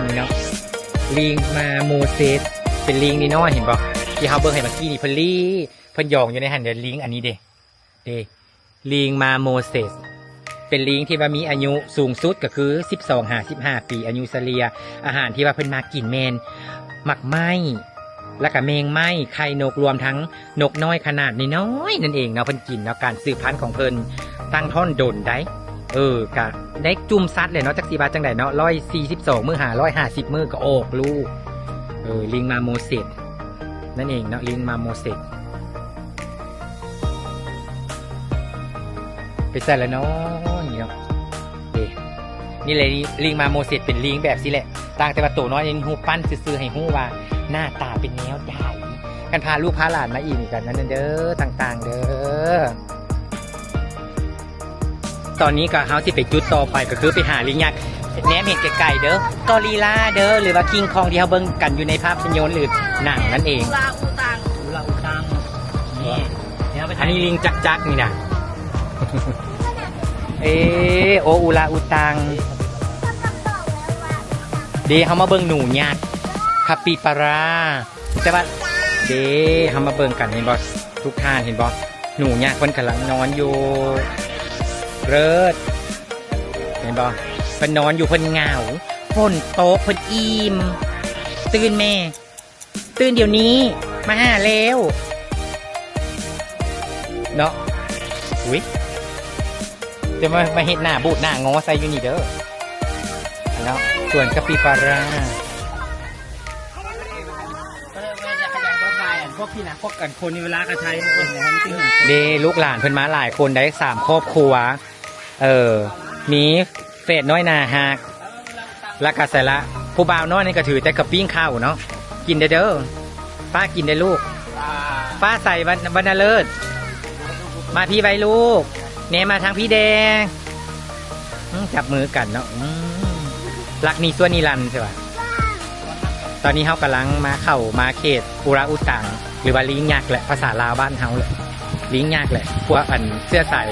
ນີ້ເນາະ. ລີງມາໂມເສດ ເປັນລີງນ້ອຍໆ ເຫັນບໍ່ ທີ່ເຮົາເບິ່ງໃຫ້ເມື່ອກີ້ນີ້ ເພິ່ນລີ ເພິ່ນຢອງຢູ່ໃນຫັ້ນເດ້. ລີງອັນນີ້ເດ້ ເດ້ ລີງມາໂມເສດ ເປັນລີງທີ່ວ່າມີອາຍຸສູງສຸດກໍຄືສິບສອງຫາສິບຫ້າປີ ອາຍຸສະເລ່ຍ. ອາຫານທີ່ວ່າເພິ່ນມັກກິນແມ່ນໝາກໄມ້ ແລ້ວກະແມງໄມ້ ໄຂ່ນົກ ລວມທັງນົກນ້ອຍຂະໜາດນ້ອຍໆນັ້ນເອງເນາະ ເພິ່ນກິນເນາະ. ການສືບພັນຂອງເພິ່ນຕັ້ງທ້ອນດົນໄດ໋. ເອີ ກະໄດ້ຈຸ່ມສັດແຫຼະເນາະ ຈັກຊິວ່າຈັ່ງໃດເນາະ ຮ້ອຍສີ່ສິບສອງມື້ ຫາຮ້ອຍຫ້າສິບມື້ກໍອອກລູກ. ເອີ ລີງມາໂມເສດນັ້ນເອງເນາະ ລີງມາໂມເສດ. ໄປໃສລະເນາະ ນີ້ເນາະ ເດ້ ນີ້ແຫຼະ ລີງມາໂມເສດເປັນລີງແບບຊີ້ແຫຼະ ຕ່າງແຕ່ວ່າໂຕນ້ອຍນີ້ຮູບປັ້ນຊື່ໆ ໃຫ້ຮູ້ວ່າໜ້າຕາເປັນແນວໃດ. ຄັນພາລູກພາຫຼານມາອີກນີ້ກໍນັ້ນເດີ້ ຕ່າງໆເດີ້. ຕອນນີ້ກໍເຮົາຊິໄປຈຸດຕໍ່ໄປ ກໍຄືໄປຫາລີງຍັກ ແນມເຫັນໄກໆເດີ້ ກໍຣິລາເດີ້ ຫຼືວ່າຄິງຄອງທີ່ເຮົາເບິ່ງກັນຢູ່ໃນພາບພະຍົນ ຫຼື ໜັງນັ້ນເອງ. ອຸລາອຸຕັງ ອຸລາອຸຕັງ ນີ້ ອັນນີ້ລີງຈັກໆນີ້ນະ. ເອ ໂອ ອຸລາອຸຕັງ. ເດ ເຮົາມາເບິ່ງໜູຍັກ ຄາປິບາຣາ. ແຕ່ວ່າ ເດ ເຮົາມາເບິ່ງກັນ ເຫັນບໍ່ ທຸກທ່ານເຫັນບໍ່ ໜູຍັກເພິ່ນກຳລັງນອນຢູ່. ເລີດ ເຫັນບໍ່ ເພິ່ນນອນຢູ່ ເພິ່ນເຫງົາ ຝົນຕົກ ເພິ່ນອີ່ມ. ຕື່ນແມ່ ຕື່ນດຽວນີ້ ມາຫາແລ້ວເນາະ. ອຸ້ຍ ຈະມາ ມາເຮັດໜ້າບູດໜ້າງໍໃສ່ຢູ່ນີ້ເດີ້ ເນາະ ສວນຄາປິບາຣາ. ເດ້ ລູກຫຼານເພິ່ນມາຫຼາຍຄົນໄດ໋ ສາມຄອບຄົວ ເອີ ມີແຝດນ້ອຍໜ້າຮັກ ແລ້ວກະໃສລະ ຜູ້ບ່າວນ້ອຍນີ້ກະຖືແຕ່ກະປີ້ງເຂົ້າເນາະ. ກິນເດີ້ ເດີ້ ປ້າກິນເດີ້ລູກ. ປ້າໃສ ວັນ ວັນນະເລີດ ມາພີ້ໄວ້ລູກ ແນມມາທາງພີ້ແດ່. ອືມ ຈັບມືກັນເນາະ ອືມ ຮັກນີ້ຊົ່ວນິລັນ ຊິວ່າ. ຕອນນີ້ເຮົາກຳລັງມາເຂົ້າມາເຂດອຸຣາອຸຕັງ ຫຼືວ່າລີງຍັກແຫຼະ ພາສາລາວບ້ານເຮົາແຫຼະ ລີງຍັກແຫຼະ ພວກອັນເຊື້ອສາຍ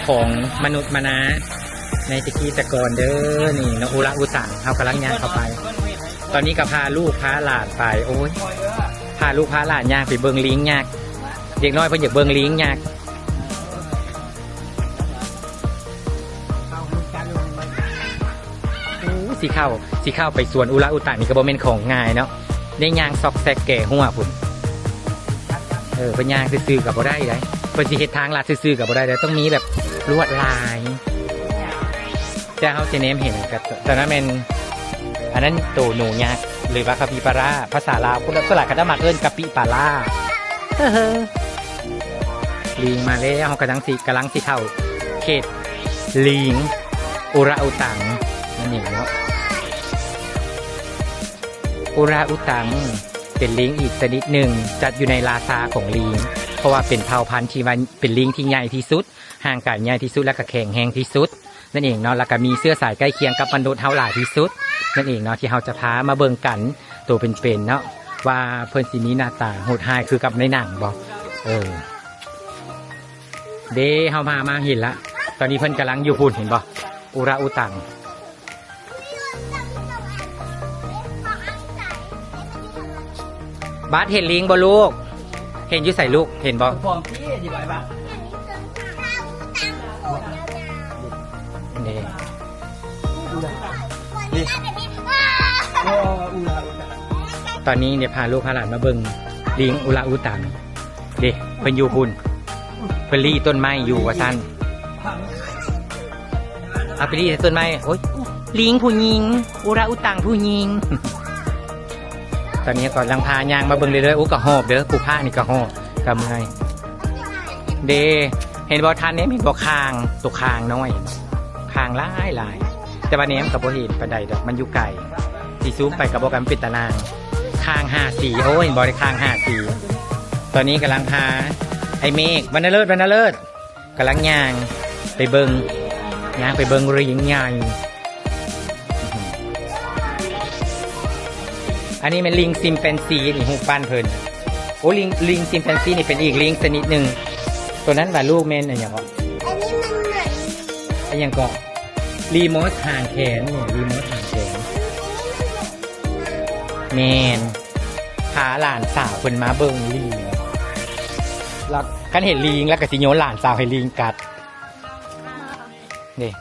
ຂອງມະນຸດມະນາໃນແຕ່ກີ້ແຕ່ກ່ອນເດີ້ ນີ້ເນາະ ອຸຣາອຸຕັງ. ເຮົາກຳລັງຍ່າງເຂົ້າໄປ ຕອນນີ້ກໍພາລູກພາຫຼານໄປ ໂອ້ຍ ພາລູກພາຫຼານຍ່າງໄປເບິ່ງລີງຍັກ ເດັກນ້ອຍເພິ່ນຢາກເບິ່ງລີງຍັກ. ໂອ້ ຊິເຂົ້າ ຊິເຂົ້າໄປສວນອຸຣາອຸຕັງນີ້ກໍບໍ່ແມ່ນຂອງງ່າຍເນາະ ໄດ້ຍ່າງຊອກແຊກແກ່ຮົ້ວພຸ້ນ. ເອີ ເພິ່ນຍ່າງຊື່ໆກໍບໍ່ໄດ້ໃດ໋ ເພິ່ນຊິເຮັດທາງລັດຊື່ໆກໍບໍ່ໄດ້ໃດ໋ ຕ້ອງມີແບບລວດລາຍ. ແຕ່ເຮົາຊິແນມເຫັນກັບ ຕອນນັ້ນແມ່ນ ອັນນັ້ນໂຕໜູຍັກ ຫຼືວ່າຄາປິບາຣາ ພາສາລາວ ຄົນສ່ວນຫຼາຍເຂົາຈະມັກເອີ້ນກະປິປາລາ. ເຮີ ລີງມາແລ້ວ ເຮົາກຳລັງຊິ ກຳລັງຊິເຂົ້າເຂດລີງອຸຣາອຸຕັງນັ້ນເອງເນາະ. ອຸຣາອຸຕັງເປັນລີງອີກຊະນິດໜຶ່ງ ຈັດຢູ່ໃນລາຊາຂອງລີງ ເພາະວ່າເປັນເຜົ່າພັນທີ່ວ່າເປັນລີງທີ່ໃຫຍ່ທີ່ສຸດ ຮ່າງກາຍໃຫຍ່ທີ່ສຸດ ແລະກະແຂງແຮງທີ່ສຸດນັ້ນເອງເນາະ ແລະກະມີເຊື້ອສາຍໃກ້ຄຽງກັບມະນຸດເຮົາຫຼາຍທີ່ສຸດນັ້ນເອງເນາະ ທີ່ເຮົາຈະພາມາເບິ່ງກັນໂຕເປັນໆເນາະ ວ່າເພິ່ນຊິມີໜ້າຕາໂຫດຮ້າຍຄືກັບໃນໜັງບໍ່. ເອີ ເດ້ ເຮົາພາມາເຫັນລະ ຕອນນີ້ເພິ່ນກຳລັງຢູ່ພຸ້ນ ເຫັນບໍ່ ອຸຣາອຸຕັງ. ບາດເຫັນລີງບໍ່ລູກ? ເຫັນຢູ່ໃສລູກ? ເຫັນບໍ່? ເດ້ ຕອນນີ້ເດ ພາລູກພາຫຼານມາເບິ່ງລີງອຸຣາອຸຕັງ. ເດ້ ເພິ່ນຢູ່ພຸ້ນ ເພິ່ນລີ້ຕົ້ນໄມ້ຢູ່ວ່າຊັ້ນ. ເອົາໄປລີ້ໃສ່ຕົ້ນໄມ້. ໂອ້ຍ ລີງຜູ້ຍິງ ອຸຣາອຸຕັງຜູ້ຍິງ. ຕອນນີ້ກໍລັງພາຍ່າງມາເບິ່ງເລື້ອຍໆ. ໂອ້ ກະຫອບເດີ້ ຜູ້ພາກນີ້ກະຫອບ ກະເມື່ອຍ. ເດ້ ເຫັນບໍ່ ທ່ານແນມເຫັນບໍ່ ຄາງ ໂຕຄາງນ້ອຍ ຄາງຫຼາຍໆ ແຕ່ວ່າແນມກໍບໍ່ເຫັນປານໃດດອກ ມັນຢູ່ໄກ ຊິຊູມໄປກໍບໍ່ກະເປັນຕານາງ. ຄາງຫ້າສີ ໂອ້ ເຫັນບໍ່ ໄດ້ຄາງຫ້າສີ. ຕອນນີ້ກຳລັງພາໄອ້ເມກ ວັນນະເລີດ ວັນນະເລີດ ກຳລັງຍ່າງໄປເບິ່ງ ຍ່າງໄປເບິ່ງລີງໃຫຍ່. ອັນນີ້ແມ່ນລິງຊີມແປນຊີ ນີ້ຮູບປັ້ນເພິ່ນ. ໂອ້ ລິງ ລິງຊີມແປນຊີນີ້ເປັນອີກລິງຊະນິດໜຶ່ງ. ໂຕນັ້ນວ່າລູກແມ່ນອີຫຍັງເກາະ? ອັນນີ້ມັນເໝືອນ ອີຫຍັງເກາະ? ລີມອສຫາງແຂນ ນີ້ລີມອສຫາງແຂນ. ແມ່ນ ພາຫຼານສາວເພິ່ນມາເບິ່ງລີງ ລະຄັນເຫັນລີງລະກະຊິໂຍນຫຼານສາວໃຫ້ລີງກັດ. ນີ້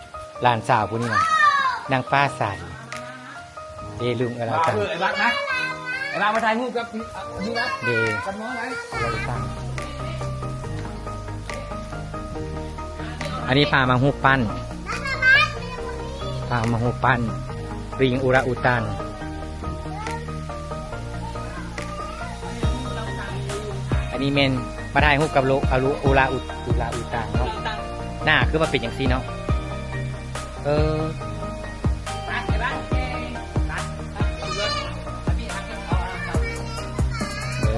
ຫຼານສາວຜູ້ນີ້ນະ ນາງຟ້າໃສ. ເດ ລຸງເອີລາວຕັງ ເອີ ໄອ້ບັກນະ ໄອ້ບັກມາຖ່າຍຮູບກັບ ເດ ກັບນ້ອງໄວ້. ເອີລາວຕັງ ອັນນີ້ພາມາຮູບປັ້ນ ພາມາຮູບປັ້ນລິງອຸຣາອຸຕັງ. ອັນນີ້ແມ່ນມາຖ່າຍຮູບກັບໂລ ອາລຸ ອຸຣາອຸ ອຸຣາອຸຕັງເນາະ. ໜ້າຄືວ່າເປັນຈັ່ງຊີ້ເນາະ. ເອີ ເອີ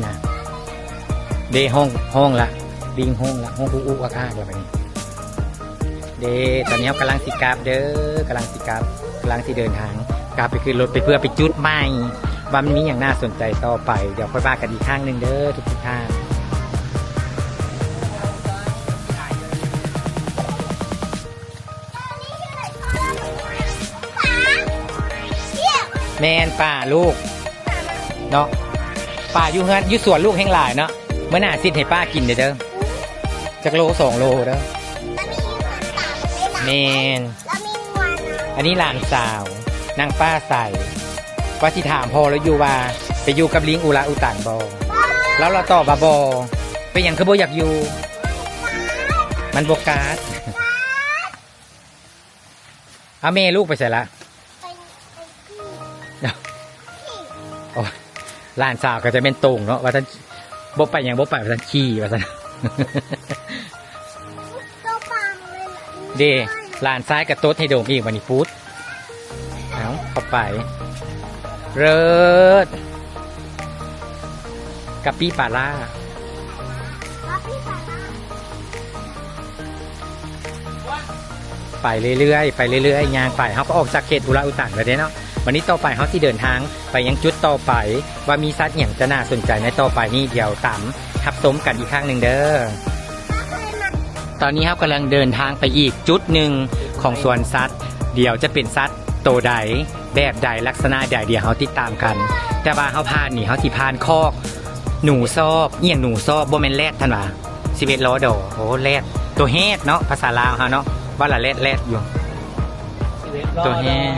ນະ ເດ ຮ້ອງ ຮ້ອງລະ ລິງຮ້ອງລະ ຮ້ອງອຸອຸອັກອັກລະບາດນີ້. ເດ້ ຕອນນີ້ເຮົາກຳລັງຊິກັບເດີ ກຳລັງຊິກັບ ກຳລັງຊິເດີນທາງກັບໄປຂຶ້ນລົດໄປເພື່ອໄປຈຸດໃໝ່ ວ່າມັນມີຫຍັງໜ້າສົນໃຈຕໍ່ໄປ. ດຽວຄ່ອຍວ່າກັນອີກຄັ້ງໜຶ່ງເດີທຸກໆທ່ານ. ແມ່ນປາລູກເນາະ ປາຢູ່ເຮືອນຢູ່ສວນລູກແຮ່ງຫຼາຍເນາະ. ມື້ໜ້າຊິດໃຫ້ປ້າກິນເດີ ຈັກໂລສອງໂລເດີ. ແມ່ນ ອັນນີ້ຫຼານສາວນາງຟ້າໃສ ວ່າຊິຖາມພໍ່ລາວຢູ່ວ່າໄປຢູ່ກັບລິງອຸຣາອຸຕັງບໍ່. ລາວລະຕອບວ່າບໍ່. ເປັນຫຍັງຄືບໍ່ຢາກຢູ່? ມັນບໍ່ກາດ. ເອົາແມ່ລູກໄປໃສລະ? ໂອ້ຍ ຫຼານສາວກໍຈະແມ່ນໂຕ່ງເນາະ ວ່າຊັ້ນ ບໍ່ໄປຫຍັງບໍ່ໄປ ວ່າຊັ້ນ ຂີ່ ວ່າຊັ້ນ. ເດ້ ຫຼານຊາຍກໍຕົດໃຫ້ດົມອີກ ບາດນີ້ປຸດ ເອົາເຂົ້າໄປ ເລີດ. ກະປິປາລ້າ ໄປເລື້ອຍໆ ໄປເລື້ອຍໆ ຍ່າງໄປ ເຮົາກໍອອກຈາກເຂດອຸຣາອຸຕັງແລ້ວເດ້ເນາະ. ບາດນີ້ຕໍ່ໄປເຮົາຊິເດີນທາງໄປຍັງຈຸດຕໍ່ໄປ ວ່າມີສັດຫຍັງຈະໜ້າສົນໃຈໃນຕໍ່ໄປນີ້ ດຽວຕາມຮັບຊົມກັນອີກຄັ້ງໜຶ່ງເດີ. ຕອນນີ້ເຮົາກຳລັງເດີນທາງໄປອີກຈຸດໜຶ່ງຂອງສວນສັດ ດຽວຈະເປັນສັດໂຕໃດ ແບບໃດ ລັກສະນະໃດ ດຽວເຮົາຕິດຕາມກັນ. ແຕ່ວ່າເຮົາຜ່ານນີ້ ເຮົາຊິຜ່ານຄອກໜູຊອບ ອີ່ຫຍັງໜູຊອບ ບໍ່ແມ່ນແລດ ທ່ານວ່າ ສິບເອັດລໍດໍ ໂອ້ ແລດ ໂຕແຮດເນາະ ພາສາລາວເຮົາເນາະ ວ່າລະແລດ ແລດຢູ່ ໂຕແຮດ.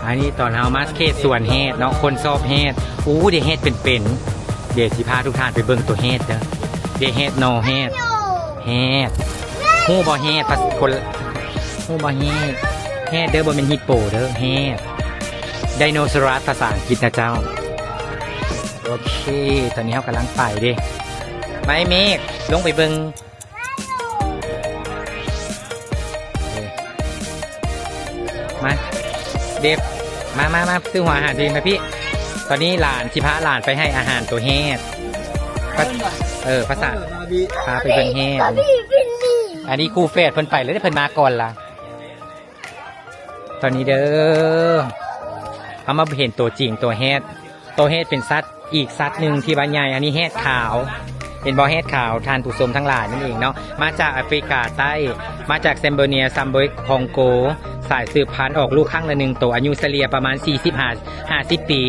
ອັນນີ້ຕອນເຮົາມາເຂດສວນແຮດເນາະ ຄົນຊອບແຮດ. ໂອ້ ເດແຮດເປັນໆ ເດຊິພາທຸກທ່ານໄປເບິ່ງໂຕແຮດເດີ ເດແຮດ ໜໍ່ແຮດ ແຮດ ຮູ້ບໍ່ແຮດ ພາສາຄົນ ຮູ້ບໍ່ແຮດ ແຮດເດີ ບໍ່ແມ່ນຮິບໂປເດີ ແຮດ ໄດໂນຊາຣັສ ພາສາອັງກິດນະເຈົ້າ. ໂອເຄ ຕອນນີ້ເຮົາກຳລັງໄປເດ້ ມາເມກ ລົງໄປເບິ່ງ ມາ ເດັບ ມາ ມາ ມາ ຊື້ຫົວອາຫານທີ່ມາພີ່. ຕອນນີ້ຫຼານ ຊິພາຫຼານໄປໃຫ້ອາຫານໂຕແຮດ ພາ ເອີ ພາສາ ພາໄປເບິ່ງແຮດ. ອັນນີ້ຄູ່ແຝດເພິ່ນໄປແລ້ວເດ້ ເພິ່ນມາກ່ອນລະ. ຕອນນີ້ເດີ ເຮົາມາເຫັນໂຕຈິງໂຕແຮດ. ໂຕແຮດເປັນສັດ ອີກສັດໜຶ່ງທີ່ວ່າໃຫຍ່. ອັນນີ້ແຮດຂາວ ເຫັນບໍ່ ແຮດຂາວ ທ່ານຜູ້ຊົມທັງຫຼາຍນັ້ນເອງເນາະ ມາຈາກແອຟຣິກາໃຕ້ ມາຈາກແຊມໂບເນຍ ຊາມໂບ ຄອງໂກ ສາຍສືບພັນ ອອກລູກຄັ້ງລະໜຶ່ງໂຕ ອາຍຸສະເລ່ຍປະມານສີ່ສິບຫາຫ້າສິບປີ.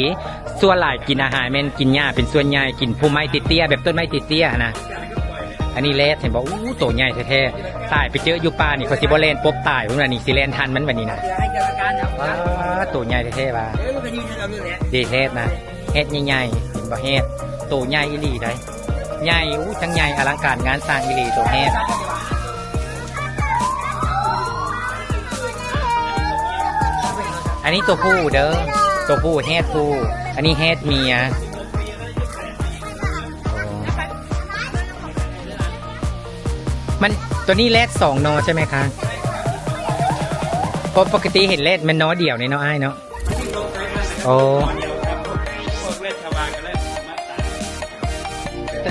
ສ່ວນຫຼາຍກິນອາຫານແມ່ນກິນຫຍ້າເປັນສ່ວນໃຫຍ່ ກິນພູມໄມ້ເຕ້ຍໆ ແບບຕົ້ນໄມ້ເຕ້ຍໆຫັ້ນນະ. ອັນນີ້ແລດ ເຫັນບໍ່? ອູ້ ໂຕໃຫຍ່ແທ້ໆ ຕາຍ ໄປເຈີຢູ່ປ່ານີ້ ເຂົາຊິບໍ່ແລ່ນປົບຕາຍພຸ້ນວ່ານີ້ ຊິແລ່ນທັນມັນບັດນີ້ນະ. ວ້າ ໂຕໃຫຍ່ແທ້ໆວ່າ ເດແຮດນະ ແຮດໃຫຍ່ໆ ເຫັນບໍ່ ແຮດ ໂຕໃຫຍ່ອີ່ຫຼີໃດ໋ ໃຫຍ່ ອູ້ ທັງໃຫຍ່ອະລັງການງານສ້າງອີ່ຫຼີໂຕແຮດ. ອັນນີ້ໂຕຜູ້ເດີ ໂຕຜູ້ແຮດຜູ້ ອັນນີ້ແຮດເມຍ. ມັນ ຕົວນີ້ແລດສອງໜໍ່ໃຊ່ໄໝຄະ? ປົກ ປົກກະຕິເຫັນແລດແມ່ນໜໍ່ດຽວນີ້ເນາະ ອ້າຍເນາະ. ໂອ້ ແຕ່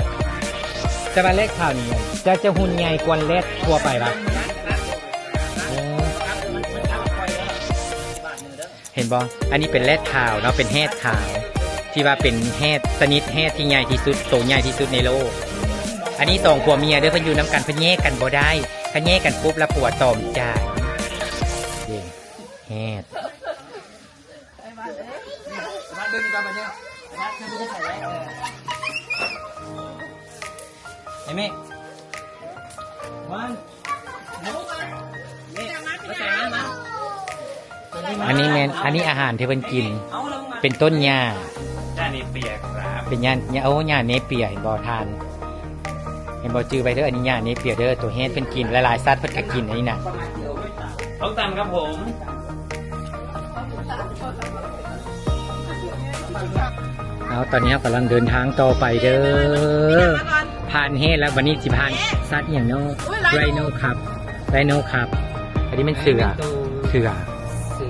ແຕ່ວ່າແລດຂາວນີ້ຈະ ຈະຫຸ່ນໃຫຍ່ກວ່າແລດທົ່ວໄປຫວາ? ໂອ້. ເຫັນບໍ່? ອັນນີ້ເປັນແຣດຂາວເນາະ, ເປັນແຮດຂາວ ທີ່ວ່າເປັນແຮດຊະນິດແຮດທີ່ໃຫຍ່ທີ່ສຸດ, ໂຕໃຫຍ່ທີ່ສຸດໃນໂລກ. ອັນນີ້ສອງຜົວເມຍເດີ້, ເພິ່ນຢູ່ນຳກັນ ເພິ່ນແຍກກັນບໍ່ໄດ້. ຄັນແຍກກັນປຸບແລ້ວຜົວຕອມໃຈ. ເດ້ ແຮດ. ເອມິ ວັນ ອັນນີ້ແມ່ນ ອັນນີ້ອາຫານທີ່ເພິ່ນກິນ ເປັນຕົ້ນຫຍ້າ ຫຍ້າເນເປຍຄັບ ເປັນຫຍ້າ ຫຍ້າ ໂອ້ ຫຍ້າເນເປຍ. ເຫັນບໍ່ທ່ານ? ເຫັນບໍ່? ຈື່ໄວ້ເດີ້ ອັນນີ້ຫຍ້າເນເປຍເດີ້. ໂຕແຮດເພິ່ນກິນ ຫຼາຍໆສັດເພິ່ນກໍກິນອັນນີ້ນະ. ส้มตำครับผม ເອົາ ຕອນນີ້ເຮົາກຳລັງເດີນທາງຕໍ່ໄປເດີ້. ຜ່ານແຮດແລ້ວ, ບັດນີ້ຊິຜ່ານສັດອີ່ຫຍັງເນາະ? ໄຣໂນຄັບ ໄຣໂນຄັບ. ອັນນີ້ແມ່ນເສືອ ເສືອ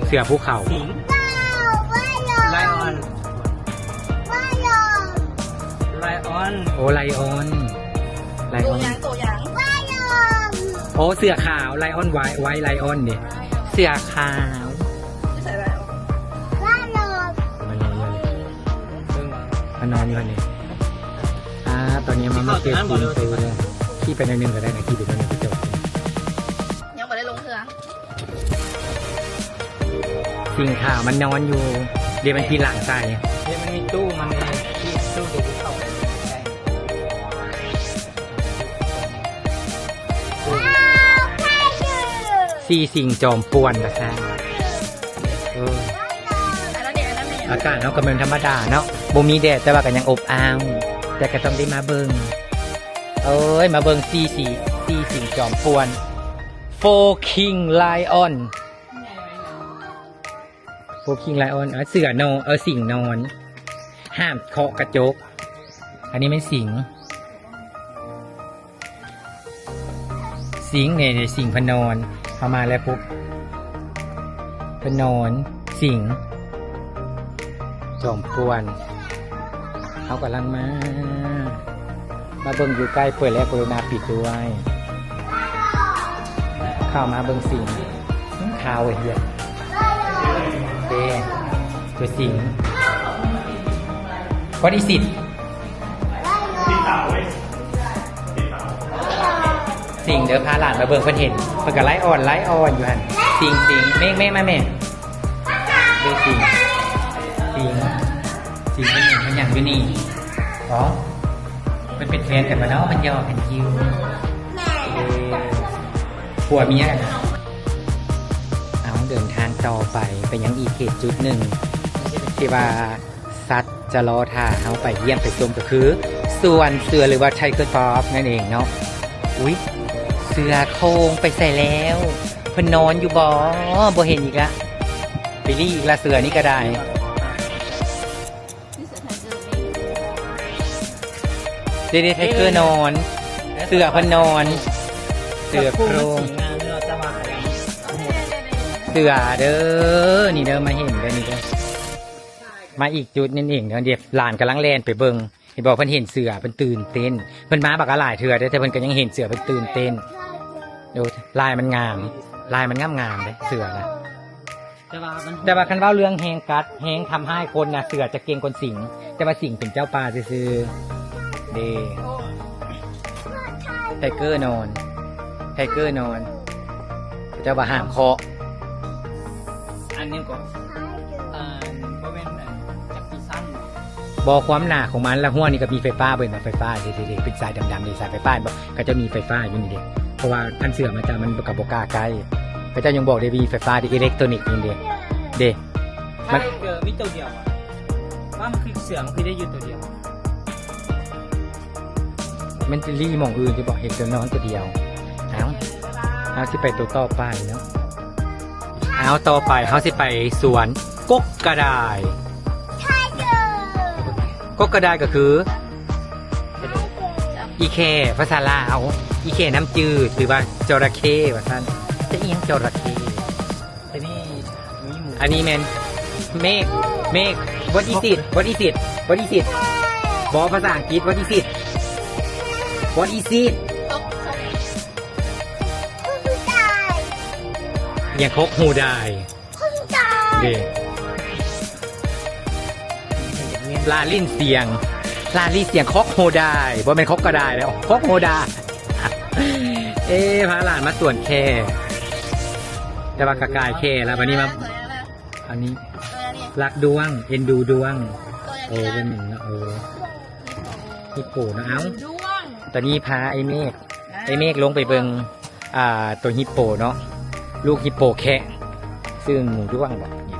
ເສືອພູເຂົາ. ສິງ ໄລອອນ ໄລອອນ ໂອ້ ໄລອອນ ໄລອອນ. ໂອ້ ເສືອຂາວ ໄລອອນ ໄວ ໄວ ໄລອອນເດ້ ເສືອຂາວ. ມານອນຢູ່ຫັ້ນນີ້ ອ່າ ຕອນນີ້ມາ ມາເກັບສິງໂຕ ຂີ່ໄປໜ້ອຍໜຶ່ງກໍໄດ້ນະ, ຂີ່ໄປໜ້ອຍໜຶ່ງກໍຈົບ. ຍັງບໍ່ໄດ້ລົງເຮືອ. ສິງຂາວມັນນອນຢູ່ ດຽວມັນຂີ່ຫຼັງໃສ່. ດຽວມັນມີຕູ້ ມັນມີຕູ້ ດຽວຊິເຂົ້າໄປໃກ້. ສີ່ສິງຈອມປ່ວນວ່າຊັ້ນ. ເອີ ອາກາດເຮົາກໍແມ່ນທຳມະດາເນາະ, ບໍ່ມີແດດ ແຕ່ວ່າກໍຍັງອົບອ້າວ, ແຕ່ກໍຕ້ອງໄດ້ມາເບິ່ງ. ເອີຍ ມາເບິ່ງສີ່ສີ ສີ່ສິງຈອມປ່ວນ ໂຟຄິງໄລອອນ. ໂຟຄິງໄລອອນ ເສືອນອນ ເອີ ສິງນອນ ຫ້າມເຄາະກະຈົກ. ອັນນີ້ແມ່ນສິງ ສິງເດ້ ສິງເພິ່ນນອນ. ເຮົາມາແລ້ວປຸບ ເພິ່ນນອນ ສິງຈອມປ່ວນ. ເຮົາກຳລັງມາ ມາເບິ່ງຢູ່ໃກ້. ເປີດແລ້ວ ກະລຸນາປິດດ້ວຍ. ເຂົ້າມາເບິ່ງສິງ. ຂາວເຮີ້ຍ ເດ້ ຕົວສິງ. What is it? ສິງເດີ້ ພາຫຼານມາເບິ່ງ. ເພິ່ນເຫັນ ເພິ່ນກໍໄລ່ອອນ ໄລ່ອອນຢູ່ຫັ້ນ. ສິງ ສິງ ເມກ ເມກ ມາແມ່. ເດ້ ສິງ ສິງ ສິງ ເພິ່ນເຫັນເພິ່ນຫຍັງຢູ່ນີ້? ອໍ ເພິ່ນເປັນແຟນກັນບໍ່ເນາະ? ມັນຫຍອກກັນຢູ່. ເອີ ຜົວເມຍກັນ. ເອົາ ເດີນທາງຕໍ່ໄປ ໄປຍັງອີກເຂດຈຸດໜຶ່ງ ທີ່ວ່າສັດຈະລໍຖ້າເຮົາໄປຢ້ຽມໄປຊົມ ກໍຄືສວນເສືອ ຫຼືວ່າ Tiger Park ນັ້ນເອງເນາະ. ອຸ້ຍ ເສືອໂຄ່ງໄປໃສແລ້ວ? ເພິ່ນນອນຢູ່ບໍ່? ບໍ່ເຫັນອີກລະ. ໄປລີ້ອີກລະ ເສືອນີ້ກໍໄດ້. ເດ ເດ ໄທເກີນອນ ເສືອເພິ່ນນອນ ເສືອໂຄງ ເສືອເດີ້ ນີ້ເດີ້ ມາເຫັນເດີ້ ນີ້ເດີ້. ມາອີກຈຸດໜຶ່ງເອງເດີ້ ເດັກຫຼານກຳລັງແລ່ນໄປເບິ່ງ. ເຫັນບໍ່ ເພິ່ນເຫັນເສືອ ເພິ່ນຕື່ນເຕັ້ນ. ເພິ່ນມາບັກຫຼາຍເທື່ອເດ້ ແຕ່ເພິ່ນກໍຍັງເຫັນເສືອ ເພິ່ນຕື່ນເຕັ້ນ. ໂອ້ ລາຍມັນງາມ ລາຍມັນງາມໆເດ້ ເສືອນະ. ແຕ່ວ່າມັນ ແຕ່ວ່າຄັນເວົ້າເລື່ອງແຮງກັດ ແຮງທຳຮ້າຍຄົນນະ ເສືອຈະເກັ່ງກວ່າສິງ, ແຕ່ວ່າສິງເປັນເຈົ້າປ່າຊື່ໆເດ້. ໄທເກີນອນ ໄທເກີນອນ ເຂົາເຈົ້າວ່າຫ້າມເຄາະ. ອັນນີ້ກໍ ອັນ ບໍ່ແມ່ນ ອັນ ຈັກກີຊັນ. ບໍ່ ຄວາມໜາຂອງມັນ ແລະ ຮົ້ວນີ້ກໍມີໄຟຟ້າ ເບິ່ງວ່າໄຟຟ້າເດ້ໆ ເປັນສາຍດຳໆ ເດ້ ສາຍໄຟຟ້າ ເຫັນບໍ່? ເຂົາເຈົ້າມີໄຟຟ້າຢູ່ນີ້ເດ້ ເພາະວ່າຄັນເສືອມາຈະ ມັນກໍບໍ່ກ້າໃກ້. ເຂົາເຈົ້າຍັງບອກເດ້ ມີໄຟຟ້າເດ້ ອີເລັກໂຕນິກນີ້ເດ້ ເດ້. ມັນ ໄທເກີມີໂຕດຽວ ວ່າມັນຄືເສືອ ມັນຄືໄດ້ຢູ່ໂຕດຽວ. ແມ່ນຊິລີ້ໝ່ອງອື່ນຊິບໍ່ ເຫັນແຕ່ນອນໂຕດຽວ. ເອົ້າ ເຮົາຊິໄປໂຕຕໍ່ໄປເນາະ. ເອົາ ຕໍ່ໄປເຮົາຊິໄປສວນກົກກະດາຍ. ກົກກະດາຍກໍຄືອີ່ແຂ້ພາສາລາວ ອີ່ແຂ້ນ້ຳຈືດ ຫຼືວ່າຈໍລະເຂ້ວ່າຊັ້ນ. ຈະອີ່ຫຍັງຈໍລະເຂ້? ອັນນີ້ແມ່ນເມກ ເມກ what is it? What is it? What is it? ບໍ່ ພາສາອັງກິດ what is it? What is it? ອີ່ຫຍັງ ຄອກຮູ້ດາຍ ເດ້. ລາຫຼິ້ນສຽງ ລາຫຼິ້ນສຽງຄອກໂຮດາຍ ບໍ່ແມ່ນຄອກກະດາຍແລ້ວ ຄອກໂຮດາຍ. ເອ ພາຫຼານມາສວນແຂ້ ແຕ່ວ່າກະກາຍແຂ້ລະ ບັດນີ້ມາ ອັນນີ້ ລັກດ້ວງ ເອັນດູດ້ວງ ເອີ ເປັນຫຍັງເນາະ ເອີ ຮິບໂປເນາະ. ເອົ້າ ຕອນນີ້ພາໄອ້ເມກ ໄອ້ເມກລົງໄປເບິ່ງ ອ່າ ໂຕຮິບໂປເນາະ ລູກຮິບໂປແຄະ ຊຶ່ງໝູດ້ວງບອກ ນີ້